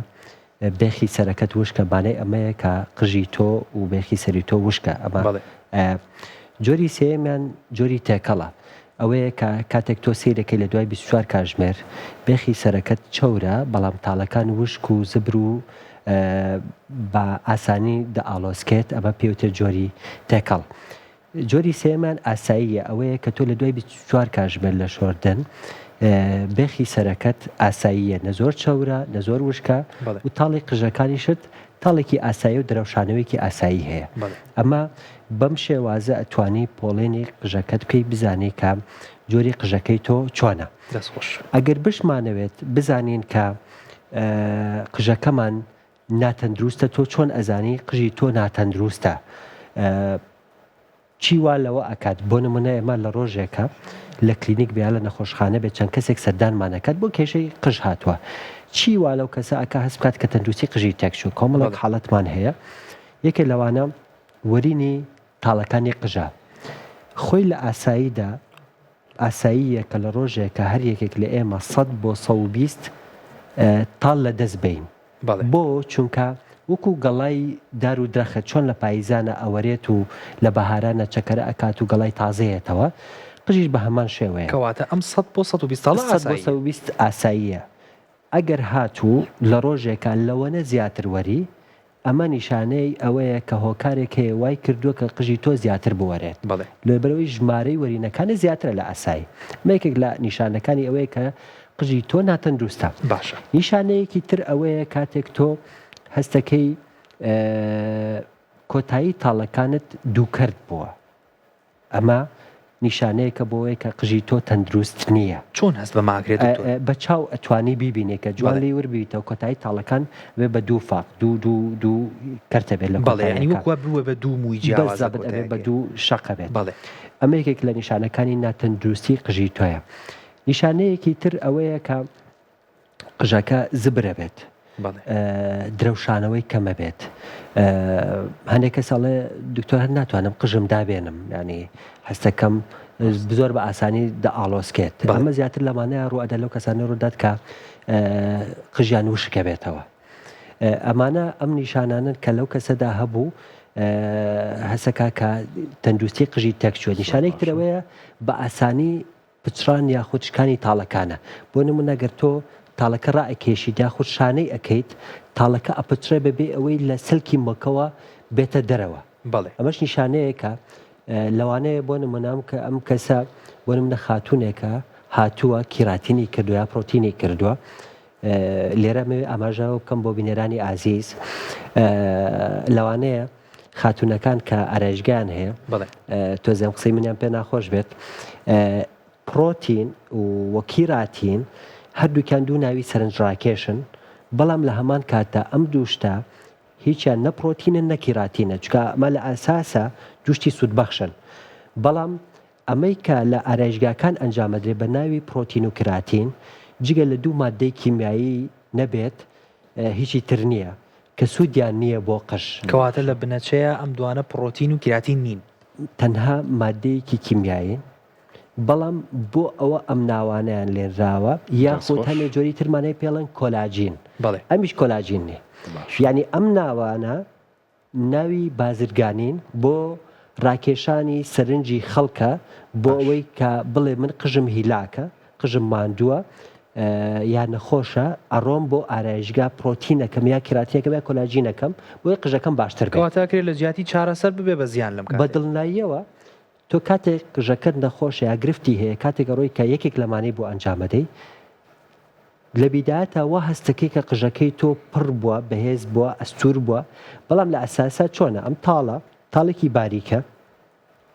بێخی سەرەکەت وشکە مانای ئەمەیە کە قژی تۆ و بێخی سەری تۆ وشکە ئەمە جۆری سێیەمیان جۆری تێکەڵە ئەوەیە کە کاتێک تۆ سەیرەکەی لە دوای 24 کاژمێر بێخی سەرەکەت چەورە بەڵام تاڵەکان وشک و زبر و بە ئاسانی دەئاڵۆسکێت ئەمە پێوتێ جۆری تێکەڵ. جۆری سێیەمیان ئاساییە ئەوەیە کە تۆ لە دوای 24 کاژمێر لە شۆردن بێخی سەرەکەت ئاساییە نە زۆر چەورە نە زۆر وشکە و تاڵی قژەکانیشت تاڵێکی ئاسایی و درەوشانەوەیەکی ئاسایی هەیە ئەمە بەم شێوازە ئەتوانی پۆڵێنی قژەکەت بکەی بزانی کە جۆری قژەکەی تۆ چۆنە ئەگەر بشمانەوێت بزانین کە قژەکەمان ناتەندروستە تۆ چۆن ئەزانی قژی تۆ ناتەندروستە چی وا لەوە ئەکات بۆ نمونە ئێمە لە ڕۆژێکە لە کلینیک بێ یا لە نەخۆشخانە بێ چەند کەسێک سەردانمان ئەکات بۆ کێشەی قژ هاتووە چی وا لەو کەسە ئەکا هەست بکات کە تەندروستی قژی تێکچوو کۆمەڵێک حاڵەتمان هەیە یەکێ لەوانە وەرینی. تاڵەکانی قژە. خۆی لە ئاساییدا ئاساییە کە لە ڕۆژێکا هەر یەکێک لە ئێمە 100 بۆ 120 تاڵ لە دەست بەین. بۆ؟ چونکە وەکو گەڵای دار و درەخت چۆن لە پاییزانە ئەوەرێت و لە بەهارانە چەکەرە ئەکات و گەڵای تازەیەتەوە، قژیش بە هەمان شێوەیە.
کەواتە ئەم 100 بۆ 120 تاڵە
100 بۆ
ئاساییە.
120 ئاساییە. ئەگەر هاتوو لە ڕۆژێکا لەوەنە زیاتر وەری، ئەمە نیشانەی ئەوەیە کە هۆکارێک هەیە وای کردووە کە قژی تۆ زیاتر بوەرێت.
بەڵێ.
لەبەرئەوەی ژمارەی وەرینەکانت زیاترە لە ئاسایی. ئەمە یەکێک لە نیشانەکانی ئەوەیە کە قژی تۆ ناتەندروستە.
باشە.
نیشانەیەکی تر ئەوەیە کاتێک تۆ هەستەکەی کۆتایی تاڵەکانت دووکەرت بووە. ئەمە نیشانەیەکە بۆ ئەوەی کە قژی تۆ تەندروست نییە.
چۆن هەست بەمە ئەکرێت دکتۆر؟
بە چاو ئەتوانی بیبینی کە جوان لێی ورد بیتەوە کۆتایی تاڵەکان ئەبێ بە دوو فاق دوو دوو دوو کەرت ئەبێت لە
بەڵێ یانی وەک وا بووە بە دوو مووی جیاواز لە
بەزەبت ئەبێ بە دوو شەق ئەبێت. بەڵێ. ئەمە یەکێک لە نیشانەکانی ناتەندروستی قژی تۆیە. نیشانەیەکی تر ئەوەیە کە قژەکە زبرە بێت درەوشانەوەی کەمە بێت هەندێک کەس ئەڵێ دکتۆر هەر ناتوانم قژم دابێنم ینی هەستەکەم زۆر بە ئاسانی دە ئاڵۆسکێت ئەمە زیاتر لەمانەیە ڕوئەدە لەو کەسانە ڕوودات کە قژیان وشکە بێتەوە ئەمانە ئەم نیشانانن کە لەو کەسەدا هەبوو هەسەکە کە تەندروستی قژی تێکچووە نیشانێک ترەوەیە بە ئاسانی پچڕان یاخود شکانی تاڵەکانە، بۆ نموونە گەر تۆ تاڵەکە ڕائەکێشیت یاخود شانەی ئەکەیت تاڵەکە ئەپچڕێ بەبێ ئەوەی لە سلکی مۆکەوە بێتە دەرەوە،
بەڵێ.
ئەمەش نیشانەیەکە لەوانەیە بۆ نموونە ئەم کە ئەم کەسە بۆ نموونە خاتوونێکە هاتووە کیراتینی کردووە یا پرۆتینی کردووە لێرە ئەمەوێ ئاماژە بکەم بۆ بینەرانی ئازیز لەوانەیە خاتوونەکان کە ئارایشگایان هەیە تۆزێ ئەم قسەی منیان پێ ناخۆش بێت پرۆتین و کیراتین هەردووکیان دوو ناوی سەرنجڕاکێشن بەڵام لە هەمان کاتدا ئەم دوو شتە هیچیان نە پرۆتینن نە کیراتینە چونکە ئەمە لە ئەساسە دوو شتی سوودبەخشن بەڵام ئەمەی کە لە ئارایشگاکان ئەنجامەدرێت بە ناوی پرۆتین و کراتین جگە لە دوو ماددەی کیمیایی نەبێت هیچی تر نییە کە سوودیان نییە بۆ قژ.
کەواتە لە بنەچەیا ئەم دوانە پڕۆتین و کیراتین نین.
تەنها ماددەیەکی کیمیایین بەڵام بۆ ئەوە ئەم ناوانەیان لێنراوە یاخود هەنێ جۆری ترمان هەیە پێڵێن کۆلاجین ئەمیش کۆلاجین نییە یانی ئەم ناوانە ناوی بازرگانین بۆ ڕاکێشانی سەرنجی خەڵکە بۆ ئەوەی کە بڵێ من قژم هیلاکە قژم ماندووە یا نەخۆشە ئەڕۆم بۆ ئارایشگا پرۆتینەکەم یا کیراتینەکەم یا کۆلاجینەکەم بۆیە قژەکەم باشتر بێت.
کەواتە ئەکرێ لە جیاتی چارەسەر ببێ بە زیان لەم
کاتەیا. بە دڵناییەوە تۆ کاتێک قژەکەت نەخۆشە یا گرفتی هەیە کاتێک ئەڕۆی کە یەکێک لەمانەی بۆ ئەنجامەدەی لە بیدایەتا وا هەستەکەی کە قژەکەی تۆ پڕ بووە بەهێز بووە ئەستور بووە بەڵام لە ئەساسا چۆنە ئەم تاڵە تاڵێکی باریکە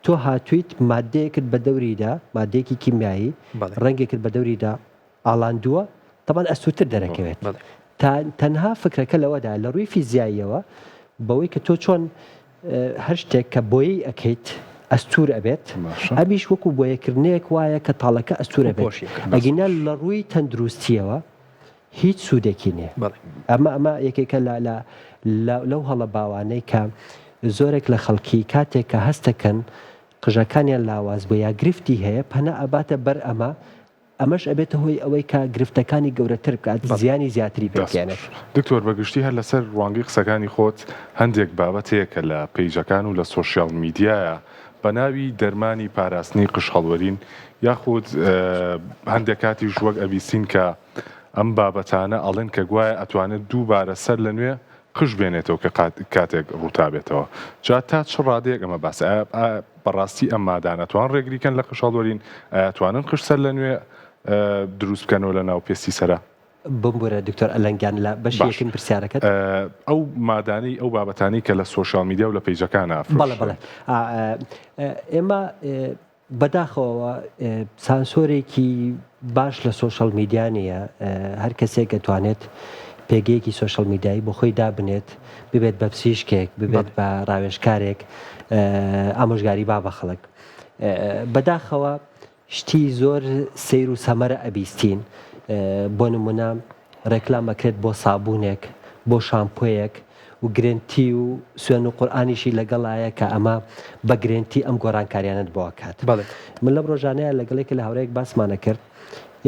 تۆ هاتوویت مادەیەکت بە دەوریدا مادەیەکی کیمیایی ڕەنگێکت بە دەوریدا ئاڵاندووە تەبان ئەستورتر دەرەکەوێت تا تەنها فکرەکە لەوەدا لە ڕووی فیزیاییەوە بەوەی کە تۆ چۆن هەر شتێک کە بۆیەی ئەکەیت ئەستور ئەبێت ئەمیش وەکو بۆیەکردنێک وایە کە تاڵەکە ئەستور ئەبێت ئەگینا لە ڕووی تەندروستیەوە هیچ سوودێکی نییە ئەمە ئەمە یەکێکە لە لە لەو هەڵە باوانەی کە زۆرێک لە خەڵکی کاتێک کە هەستەکەن قژەکانیان لاواز بوو یا گرفتی هەیە پەنا ئەباتە بەر ئەمە ئەمەش ئەبێتە هۆی ئەوەی کە گرفتەکانی گەورەتر بکات، زیانی زیاتری پێ
دەست
بگەیەنێت.
خۆش. دکتۆر بەگشتی هەر لەسەر ڕوانگەی قسەکانی خۆت هەندێک بابەت هەیە کە لە پەیجەکان و لە سۆشیاڵ میدیایە بە ناوی دەرمانی پاراستنی قژ هەڵوەرین یاخود هەندێک کاتیش وەک ئەبیستین کە ئەم بابەتانە ئەڵێن کە گوایە ئەتوانێت دووبارە سەر لە نوێ قژ بێنێتەوە کە کاتێک ڕووتابێتەوە جا تا چ ڕادەیەک ئەمە باسە ئایا بەڕاستی ئەم مادانە توان ڕێگری کەن لە قژ هەڵوەرین ئایا توانن قژ سەر لە نوێ دروست بکەنەوە لە ناو پێستی سەرا؟
بمبورە دکتۆر ئەلەنگ گیان لە بەشی یەکەمی پرسیارەکەت.
ئەو مادانەی ئەو بابەتانەی کە لە سۆشیال میدیا و لە پەیجەکانا
ئەفرۆشرێن. بەڵێ بەڵێ ئێمە بەداخەوە سانسۆرێکی باش لە سۆشیال میدیا نییە، هەر کەسێک ئەتوانێت پێگەیەکی سۆشیال میدیایی بۆ خۆی دابنێت، ببێت بە پزیشکێک، ببێت بە ڕاوێژکارێک، ئامۆژگاری با بە خەڵک. بەداخەوە شتی زۆر سەیر و سەمەرە ئەبیستین، بۆ نمونە ڕێکلام ئەکرێت بۆ سابونێک، بۆ شامپۆیەک. و گرێنتی و سوێن و قورئانیشی لەگەڵایە کە ئەمە بە گرێنتی ئەم گۆڕانکاریانەت بۆ ئەکات.
بەڵێ.
من لەم ڕۆژانەیا لەگەڵ یەکێ لە هاوڕێیەک باسمان ئەکرد،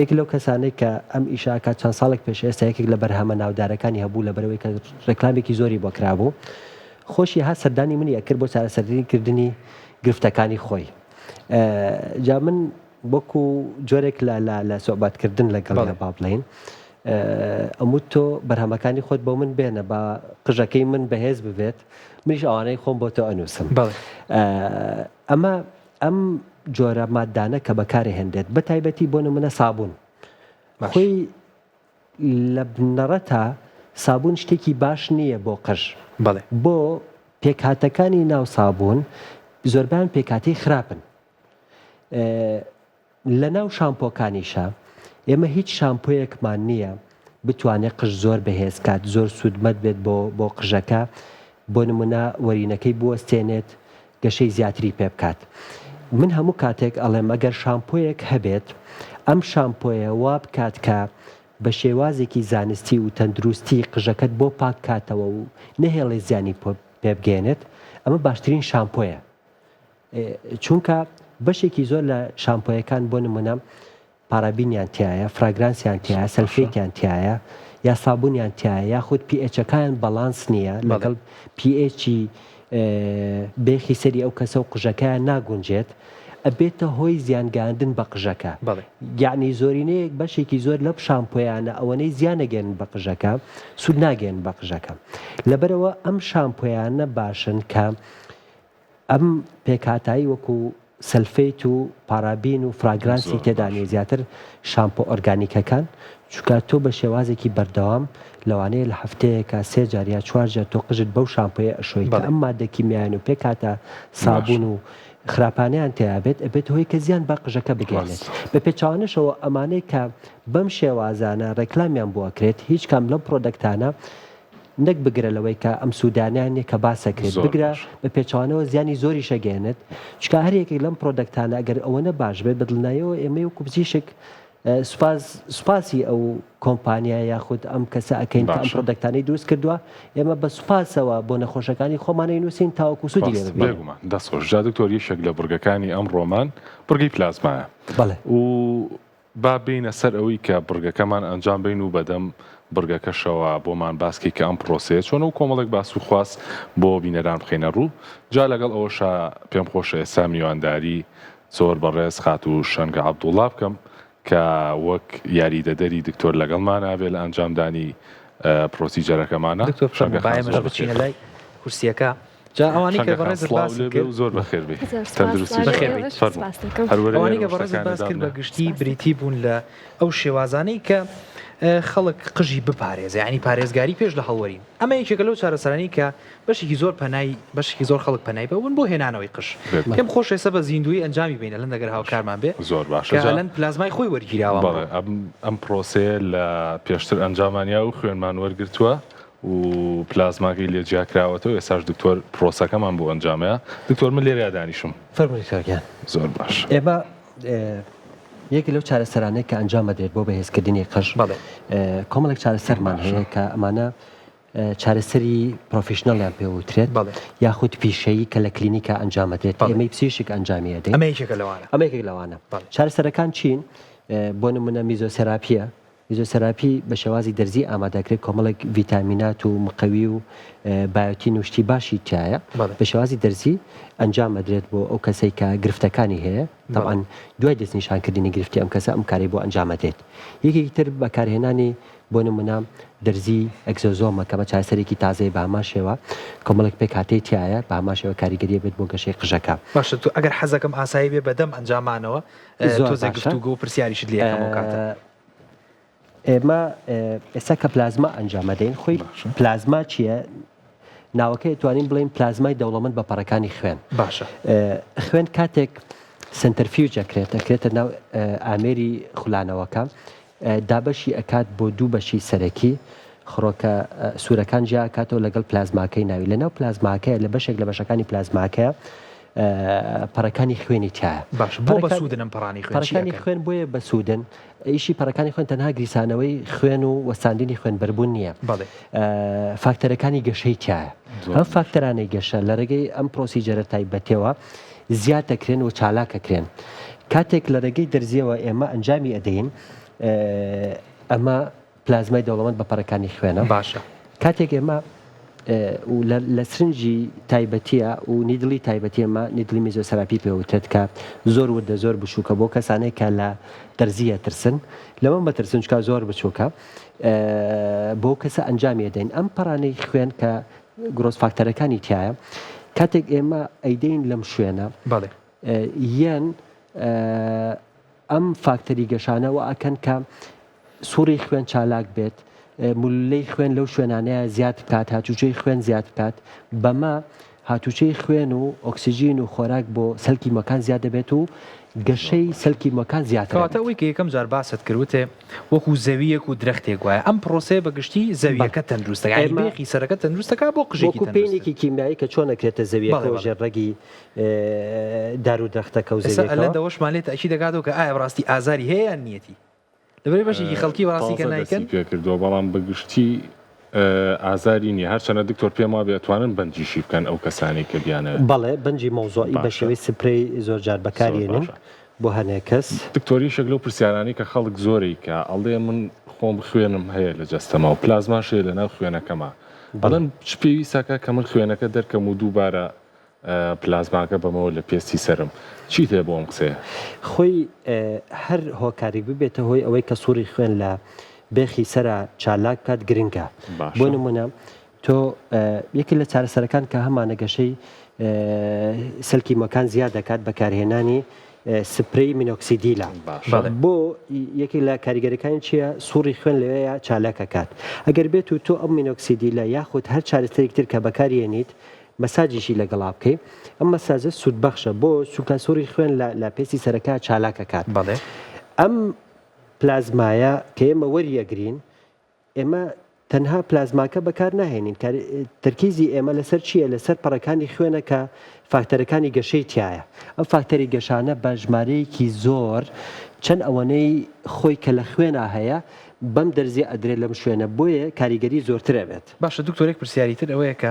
یەکێک لەو کەسانەی کە ئەم ئیشە ئەکات چەند ساڵێک پێش ئێستا یەکێک لە بەرهەمە ناودارەکانی هەبوو لەبەرئەوەی کە ڕێکلامێکی زۆری بۆ کرابوو خۆشی هات سەردانی منی ئەکرد بۆ چارەسەری کردنی گرفتەکانی خۆی جا من وەکو جۆرێک لە لە لە سۆبات کردن لەگەڵیا با بڵێین ئەموت تۆ بەرهەمەکانی خۆت بۆ من بێنە با قژەکەی من بەهێز ببێت منیش ئەوانەی خۆم بۆ تۆ ئەنووسم ئەمە ئەم جۆرە مادانە کە بەکارهێنرێت بە تایبەتی بۆ نمونە سابوون خۆی لە بنەڕەتا سابوون شتێکی باش نییە بۆ قژ
بەڵێ.
بۆ پێکهاتەکانی ناو سابوون زۆربەیان پێکهاتەی خراپن لە ناو شامپۆکانیشا ئێمە هیچ شامپۆیەکمان نییە بتوانێت قژ زۆر بەهێز کات زۆر سوودمەند بێت بۆ بۆ قژەکە بۆ نمونە وەرینەکەی بوەستێنێت گەشەی زیاتری پێ بکات من هەموو کاتێک ئەڵێم ئەگەر شامپۆیەک هەبێت ئەم شامپۆیە وا بکات کە بە شێوازێکی زانستی و تەندروستی قژەکەت بۆ پاک کاتەوە و نەهێڵێ زیانی پێ بگەیەنێت ئەمە باشترین شامپۆیە چونکە بەشێکی زۆر لە شامپۆیەکان بۆ نمونە پارابینیان تیایە، فراگرانسیان تیایە، سەلفەیتیان تیایە، یا سابونیان تیایە، یاخود پی ئێچەکایان بەڵانس نییە لەگەڵ پی ئێچی بێخی سەری ئەو کەسە و قژەکەیان ناگونجێت، ئەبێتە هۆی زیانگەیاندن بە قژەکە. یەعنی زۆرینەیەک بەشێکی زۆر لەم شامپۆیانە ئەوەنەی زیان ئەگەیەنن بە قژەکە سوود ناگەیەنن بە قژەکە. لەبەرئەوە ئەم شامپۆیانە باشن کە ئەم پێکهاتایی وەکو سەلفەیت و پارابین و فراگرانسی تێدا نیە زیاتر شامپۆ ئۆرگانیکەکان چونکە تۆ بە شێوازێکی بەردەوام لەوانەیە لە هەفتەیەکا سێ جار یا چوار جار تۆ قژت بەو شامپۆیە ئەشۆی کە ئەم مادە کیمیایان و پێکهاتە سابون و خراپانەیان تێیا بێت ئەبێتە هۆی کە زیان بە قژەکە بگەیەنێت بە پێچەوانەشەوە ئەمانەی کە بەم شێوازانە ڕێکلامیان بۆ ئەکرێت هیچ کام لەم product انە نەک بگرە لەوەی کە ئەم سوودانەیان نیە کە باس ئەکرێت
زۆر
بگرە
باشە.
بە پێچەوانەوە زیانی زۆریش ئەگەیەنێت چونکە هەر یەکێک لەم product انە ئەگەر ئەوەنە باش بێت بە دڵنیایەوە ئێمەی وەکو پزیشک سوپاس سوپاسی ئەو کۆمپانیا یاخود ئەم کەسە ئەکەین کە ئەم
باشە.
product انەی دروست کردووە ئێمە بە سوپاسەوە بۆ نەخۆشەکانی خۆمان ئەینووسین تاوەکو سوودی لێ
ڕاست
ببینن.
بێگومان دەست خۆش جا دکتۆر یەکێک لە بڕگەکانی ئەمڕۆمان بڕگەی پلازمایە
بەڵێ.
و با بێینە سەر ئەوەی کە بڕگەکەمان ئەنجام بەین و بەدەم بڕگەکەشەوە بۆمان باس کەی کە ئەم پڕۆسەیە چۆنە و کۆمەڵێک باس و خواست بۆ بینەران بخەینە ڕوو. جا لەگەڵ ئەوەشا پێم خۆشە ئێستا میوانداری زۆر بەڕێز خاتوو شەنگە عەبدوڵا بکەم کە وەک یاریدەدەری دکتۆر لەگەڵمانا بێ لە ئەنجامدانی procedure ەکەمانا.
دکتۆر
شەنگە
فەرموو با
خان
ئێمەش
زۆر
بچینە
بەخێر.
لای کورسییەکە. جا ئەوانەی کە
شەنگە خان
بەڕێزت
سڵاو
باست
لێ بێ
کرد
و زۆر بەخێر بێی.
زۆر سپاس
تەندروستیش
سڵاو لە
بەخێر
باشە.
بێیت.
ئێوەش
فەرموو.
سپاس دەکەم.
هەر وەرە
ئەوانەی
ئێرە
کە
و
بەڕێزت
شتەکانت
باس کرد
دابنێ.
بە گشتی
سپاس دەکەم.
بریتی بوون لە ئەو شێوازانەی کە خەڵک قژی بپارێزێ یانی پارێزگاری پێش لە هەڵوەرین ئەمە یەکێکە لەو چارەسەرانەی کە بەشێکی زۆر پەنای بەشێکی زۆر خەڵک پەنای بەون بۆ هێنانەوەی قژ
بێگومان.
پێم خۆشە ئێستا بە زیندوویی ئەنجامی بەین ئەلەند ئەگەر هاوکارمان بێ
زۆر باشە
کە
جا
ئەلەند پلازمای خۆی وەرگیراوە ئەمڕۆ.
بەڵێ ئەم ئەم پرۆسەیە لە پێشتر ئەنجامان یا و خوێنمان وەرگرتووە و پلازماکەی لێ جیاکراوەتەوە ئێستاش دکتۆر پرۆسەکەمان بۆ ئەنجامەیە دکتۆر من لێرەیا دانیشم.
فەرموو دکتۆر گیان.
زۆر باش.
ئێمە یەکێک لەو چارەسەرانەی کە ئەنجام ئەدرێت بۆ بەهێزکردنی قژ
بەڵێ.
کۆمەڵێک چارەسەرمان
باشە.
هەیە کە ئەمانە چارەسەری professional یان پێ وترێت
بەڵێ.
یاخود پیشەیی کە لە کلینیکا ئەنجام ئەدرێت
بەڵێ.
ئێمەی پزیشک ئەنجامی ئەدەین.
ئەمە یەکێکە لەوانە.
ئەمە یەکێک لەوانە.
بەڵێ.
چارەسەرەکان چین؟ بۆ نمونە میزۆسێراپیە میزۆسێراپی بە شێوازی دەرزی ئامادەکرێت، کۆمەڵێک ڤیتامینات و مقەوی و بایۆتین و شتی باشی تیایە، بە شێوازی دەرزی ئەنجام ئەدرێت بۆ ئەو کەسەی کە گرفتەکانی هەیە، تەبعەن دوای دەستنیشانکردنی گرفتی ئەم کەسە ئەم کارەی بۆ ئەنجام ئەدرێت. یەکێکی تر بەکارهێنانی بۆ نمونە دەرزی exosome ە کە ئەمە چارەسەرێکی تازەیە بە هەمان شێوە کۆمەڵێک پێکهاتەی تیایە بە هەمان شێوە کاریگەری ئەبێت بۆ گەشەی قژەکە.
باشە تۆ ئەگەر حەزەکەم ئاسایی بێ بەدەم ئەنجامانەوە
زۆر
تۆزێک
باشە.
گفتوگۆ و پرسیاریشت لێ ئەکەم ئەو کاتە.
ئێمە ئێستا کە پلازما ئەنجام ئەدەین خۆی
باشە.
پلازما چییە؟ ناوەکەی ئەتوانین بڵێین پلازمای دەوڵەمەند بە پەڕەکانی خوێن.
باشە.
خوێن کاتێک centrifuge ئەکرێت ئەکرێتە ناو ئامێری خولانەوەکە دابەشی ئەکات بۆ دوو بەشی سەرەکی خڕۆکە سوورەکان جیا ئەکاتەوە لەگەڵ پلازماکەی ناوی لەناو پلازماکەیە لە بەشێک لە بەشەکانی پلازماکەیە. پەڕەکانی خوێنی تیایە.
باشە بۆ بەسوودن ئەم پەڕانەی خوێن؟ چی
پەڕەکانی
ئەکەن؟
خوێن بۆیە بەسوودن، ئیشی پەڕەکانی خوێن تەنها گریسانەوەی خوێن و وەستاندنی خوێنبەربوون نییە،
بەڵێ.
فاکتەرەکانی گەشەی تیایە. ئەم فاکتەرانەی گەشە لە ڕێگەی ئەم procedure ە تایبەتیەوە زیاد دەکرێن و چالاک ئەکرێن. کاتێک لە ڕێگەی دەرزیەوە ئێمە ئەنجامی ئەدەین ئەمە پلازمای دەوڵەمەند بە پەڕەکانی خوێنە.
باشە.
کاتێک ئێمە و لە سرنجی تایبەتیە و needle ی تایبەتی ئێمە needle ی mesotherapy پێوترێت کە زۆر وردە زۆر بچووکە بۆ کەسانێک کە لە دەرزیە ترسن لەمە مەترسن چکا زۆر بچووکە بۆ کەسە ئەنجامی دەین ئەم پەڕانەی خوێن کە growth factor ەکانی تایە کاتێک ئێمە ئەیدەین لەم شوێنە
بەڵێ
یەن ئەم فاکتەری گەشانە وا ئەکەن کە سوڕی خوێن چالاک بێت، مولولەی خوێن لەو شوێنانەیە زیاد بکات، هاتوچۆی خوێن زیاد بکات، بەمە هاتوچۆی خوێن و ئۆکسجین و خۆراک بۆ سەلکی مۆکان زیاد دەبێت و گەشەی سەلکی مۆکان زیاتر
کەواتە
ئەبێت.
ئەوەی کە یەکەم جار باست کرد وتێ وەکو زەوییەک و درەختێک وایە، ئەم پرۆسەیە بە گشتی
بەڵێ
زەوییەکە تەندروست دەکات، یانی
ئێمە
بێخی سەرەکە تەندروست دەکات بۆ قژێکی
وەکو
تەندروستتر.
پەینێکی کیمیایی کە چۆن ئەکرێتە
بەڵێ
زەوییەکەوە
بەڵێ.
ژێر ڕەگی دار و درەختەکە و
ئێستا
زەویەکەوە.
ئەلەند ئەوەشمان لێ تەئکید دەکاتەوە کە ئایا بەڕاستی ئازاری هەیە یان نیەتی؟ لەبەرئەوەی بەشێکی خەڵکی بەڕاستی کە
تازە
نایکەن.
دەستی پێکردووە بەڵام بە گشتی ئازاری نییە هەرچەنە دکتۆر پێم وابێ ئەتوانن بەنجیشی بکەن ئەو کەسانەی کە بیانەوێ.
بەڵێ بەنجی مەوزوعی بە
باشە.
شێوەی سپرەی زۆر جار
زۆر
بەکارێنن
باشە.
بۆ هەنێ کەس.
دکتۆر یەکێک لەو پرسیارانەی کە خەڵک زۆرەی کە ئەڵێ من خۆم خوێنم هەیە لە جەستەما و پلازماش هەیە لەناو خوێنەکەما
بەڵێ.
ئەڵێن چ پێویستەکە کە من خوێنەکە دەرکەم و دووبارە پلازماکە بەمەوە لە پێستی سەرم. چیت هەیە بۆ ئەم قسەیە؟
خۆی هەر هۆکارێک ببێتە هۆی ئەوەی کە سوڕی خوێن لە بێخی سەرا چالاک بکات گرنگە. بۆ
باشە.
نمونە تۆ یەکێک لە چارەسەرەکان کە هەمانە گەشەی سەلکی مۆکان زیاد دەکات بەکارهێنانی سپرەی مینۆکسیدیلە.
باشە.
بەڵێ.
بۆ یەکێک لە کاریگەریەکانی چییە؟ سوڕی خوێن لەوێیا چالاک ئەکات. ئەگەر بێت و تۆ ئەم مینۆکسیدیلە یاخود هەر چارەسەرێکی تر کە بەکاریێنیت مەساجیشی لەگەڵا بکەی ئەم مەساجە سوودبەخشە بۆ چونکە سوڕی خوێن لە لە پێستی سەرەکە چالاک ئەکات.
بەڵێ.
ئەم پلازمایە کە ئێمە وەریئەگرین ئێمە تەنها پلازماکە بەکار ناهێنین کار تەرکیزی ئێمە لەسەر چییە لەسەر پەڕەکانی خوێنە کە فاکتەرەکانی گەشەی تایە ئەم فاکتەری گەشانە بە ژمارەیەکی زۆر چەند ئەوەنەی خۆی کە لە خوێنا هەیە بەم دەرزیە ئەدرێت لەم شوێنە بۆیە کاریگەری زۆرتر ئەبێت.
باشە دکتۆر یەک پرسیاری تر ئەوەیە کە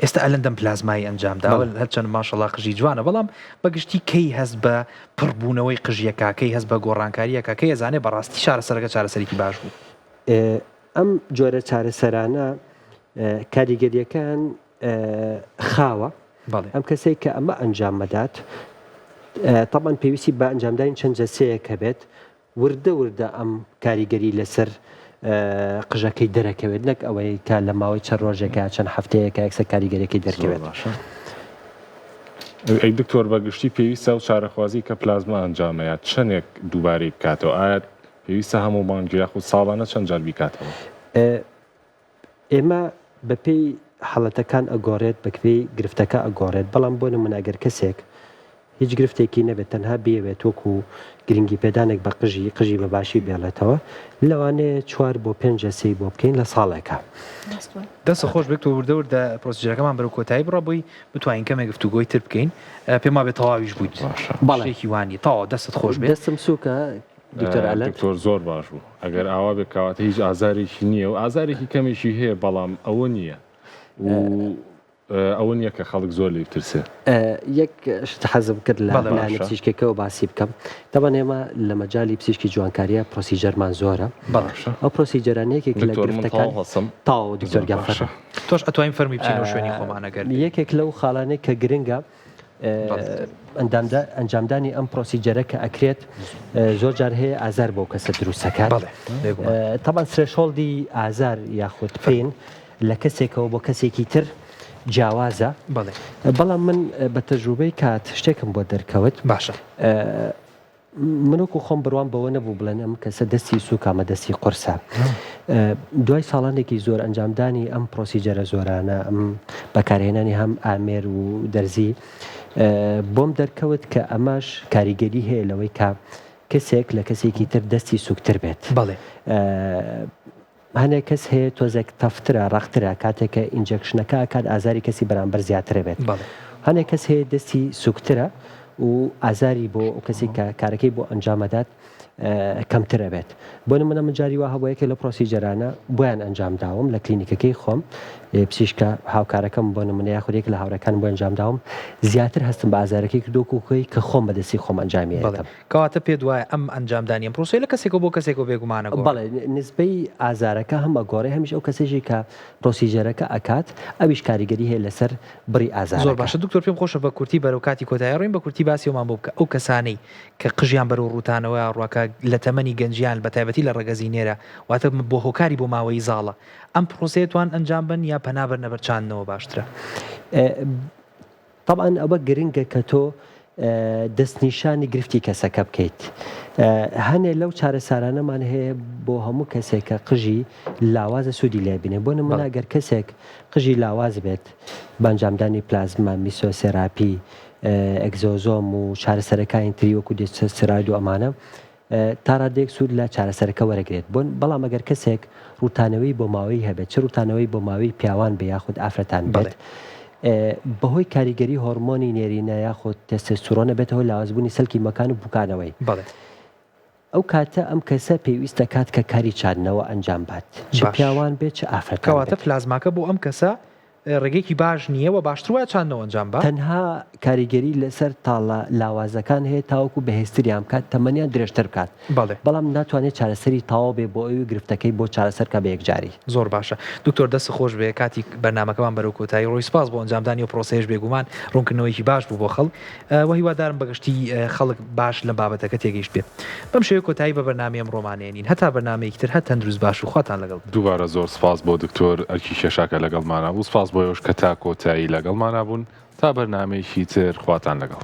ئێستا ئەلەندەم پلازمای ئەنجام داوە
بەڵێ.
هەرچەند ماشەڵا قژی جوانە بەڵام بە گشتی کەی هەست بە پڕ بوونەوەی قژیەکا کەی هەست بە گۆڕانکاریەکا کەی ئەزانێ بەڕاستی چارەسەرەکە چارەسەرێکی باش بوو؟
ئەم جۆرە چارەسەرانە کاریگەریەکەیان خاوە
بەڵێ.
ئەم کەسەی کە ئەمە ئەنجام مەدات تەبعەن پێویستی بە ئەنجامدانی چەند جەلسەیەک هەبێت وردە وردە ئەم کاریگەری لەسەر قژەکەی دەرەکەوێت نەک ئەوەی کە لە ماوەی چەند ڕۆژێکە چەند هەفتەیەکە یەکسەر کاریگەریەکەی
زۆر
دەرکەوێت.
باشە ئەی دکتۆر بە گشتی پێویستە ئەو چارەخوازی کە پلازما ئەنجامەیە چەندێک دووبارەی بکاتەوە ئایا پێویستە هەموو مانگ یاخود ساڵانە چەند جار بیکاتەوە؟
ئێمە بەپێی حاڵەتەکان ئەگۆڕێت بەپێی گرفتەکە ئەگۆڕێت بەڵام بۆ نمونە ئەگەر کەسێک هیچ گرفتێکی نەبێت تەنها بیەوێت وەکو گرنگی پێدانێک بە قژی قژی بە باشی بێڵێتەوە لەوانەیە چوار بۆ پێنج جەلسەی بۆ بکەین لە ساڵێکا.
دەستت خۆش بێت تۆ وردە وردە procedure ەکەمان بەرەو کۆتایی بڕا بۆی بتوانین کەمێک گفتوگۆی تر بکەین پێم وابێ تەواویش بوویت
بەڵێ.
شتێکی وا نییە تەواو دەستت خۆش بێت.
دەستم سووکە دکتۆر ئەلەند.
دکتۆر زۆر باش بوو ئەگەر ئاوا بێت کەواتە هیچ ئازارێکی نییە و ئازارێکی کەمێکی هەیە بەڵام ئەوە نییە و ئەوە نییە کە خەڵک زۆر لێی بترسێ.
یەک شت حەزم کرد لە
بەڵێ
لایەنە
باشە.
پزیشکیەکەوە باسی بکەم تەبعەن ئێمە لە مەجالی پزیشکی جوانکاریە procedure مان زۆرە
بەڵێ.
باشە.
ئەو procedure انە یەکێک لە
دکتۆر من
گرفتەکان
تەواو هەستم.
تەواو دکتۆر
زۆر
گیان
باشە.
فەرموو.
تۆش ئەتوانین فەرمووی بچینەوە شوێنی خۆمان ئەگەر بێ.
یەکێک لەو خاڵانەی کە گرنگە ئەنجامدانی ئەم procedure ە کە ئەکرێت زۆر جار هەیە ئازار بۆ کەسە دروستەکات تەبعەن threshold ی ئازار یاخود pain لە کەسێکەوە بۆ کەسێکی تر جیاوازە بەڵام من بە تەجروبەی کات شتێکم بۆ دەرکەوت
باشە
من وەکو خۆم بڕوام بەوە نەبوو بڵێن ئەم کەسە دەستی سووکە ئەمە دەستی قورسە. دوای ساڵانێکی زۆر ئەنجامدانی ئەم procedure ە زۆرانە، ئەم بەکارهێنانی هەم ئامێر و دەرزی، بۆم دەرکەوت کە ئەمەش کاریگەری هەیە لەوەی کە کەسێک لە کەسێکی تر دەستی سووکتر بێت.
بەڵێ.
هەنێک کەس هەیە تۆزێک tough ترە، ڕەقترە، کاتێک کە injection ەکە ئەکات ئازاری کەسی بەرامبەر زیاترە بێت.
بەڵێ.
هەنێک کەس هەیە دەستی سوکترە و ئازاری بۆ ئەو کەسێک کە کارەکەی بۆ ئەنجامەدات کەمتر ئەبێت. بۆ نمونە من جاری وا هەبووە یەکێک لەو procedure انە بۆیان ئەنجام داوم لە کلینیکەکەی خۆم پزیشکە هاوکارەکەم بۆ نمونە یاخود یەک لە هاوڕێکانم بۆ ئەنجام داوم زیاتر هەستم بە ئازارەکەی کردووە وەکو خۆی کە خۆم بەدەستی خۆم ئەنجامی
بەڵێ
ئەدەم.
کەواتە پێت وایە ئەم ئەنجامدانی ئەم پرۆسەیە لە کەسێکەوە بۆ کەسێکەوە بێگومان ئەگۆڕێ؟
بەڵێ نسبەی ئازارەکە هەم ئەگۆڕێ هەمیش ئەو کەسەیشی کە procedure ەکە ئەکات ئەویش کاریگەری هەیە لەسەر بڕی
زۆر
ئازارەکە.
باشە دکتۆر پێم خۆشە بە کورتی بەرەو کاتی کۆتایی ڕۆین بە کورتی باسی ئەومان بۆ بکە ئەو کەسانەی کە قژیان بەرەو ڕووتانەوە ڕوا کە لە تەمەنی گەنجیان بە تایبەتی لە ڕەگەزی نێرە واتە بۆ هۆکاری بۆ ماوەیی زاڵە ئەم پرۆسەیە توان ئەنجام بەن یا پەنا بەرنە بەر چاندنەوە باشترە؟
تەبعەن ئەوە گرنگە کە تۆ دەستنیشانی گرفتی کەسەکە بکەیت. هەنێ لەو چارەسارانەمان هەیە بۆ هەموو کەسێک کە قژی لاوازە سوودی لێ بینێ. بۆ نمونە گەر کەسێک قژی لاواز بێت بە ئەنجامدانی پلازما، میسۆسێراپی، exosome و چارەسەرەکانی تری وەکو dutasteride و ئەمانە تا ڕادەیەک سوود لە چارەسەرەکە وەرەگرێت بۆن بەڵام ئەگەر کەسێک ڕووتانەوەی بۆماوەیی هەبێت چ ڕووتانەوەی بۆماوەی پیاوان بێ یاخود ئافرەتان بێت بەهۆی کاریگەری هۆرمۆنی نێرینە یاخود تێستێستورۆن ئەبێتە هۆی لاوازبوونی سەلکی مەکان و پوکانەوەی.
بەڵێ.
ئەو کاتە ئەم کەسە پێویست دەکات کە کاری چاندنەوە ئەنجام بات چ
باش.
پیاوان بێت چ ئافرەتان
کەواتە
بێت.
پلازماکە بۆ ئەم کەسە ڕێگەیەکی باش نییە و باشتر وایە چاندنەوە ئەنجام با.
تەنها کاریگەری لەسەر تاڵە لاوازەکان هەیە تاوەکو بەهێزتریان بکات تەمەنیان درێژتر بکات
بەڵێ.
بەڵام ناتوانێت چارەسەری تەواو بێت بۆ ئەوی گرفتەکەی بۆ چارەسەر بکات بە یەکجاری.
زۆر باشە دکتۆر دەست خۆش بێ کاتی بەرنامەکەمان بەرەو کۆتایی ڕۆی سپاس بۆ ئەنجامدانی ئەو پرۆسەیەش بێگومان ڕوونکردنەوەیەکی باش بوو بۆ خەڵک وە هیوادارم بەگشتی خەڵک باش لەم بابەتەکە تێگەیشت بێ. بەم شێوەیە کۆتایی بە بەرنامەی ئەمڕۆمان ئێنین. هەتا بەرنامەیەکی تر هەر تەندروست باش و خواتان لەگەڵ بێت.
دووبارە زۆر سپاس بۆ دکتۆر ئەرکی کێشا کە لەگەڵمانا بوو سپاس بۆ ئێوەش کە تا کۆتایی لەگەڵمانا بوون تا بەرنامەیەکی تر خواتان لەگەڵ.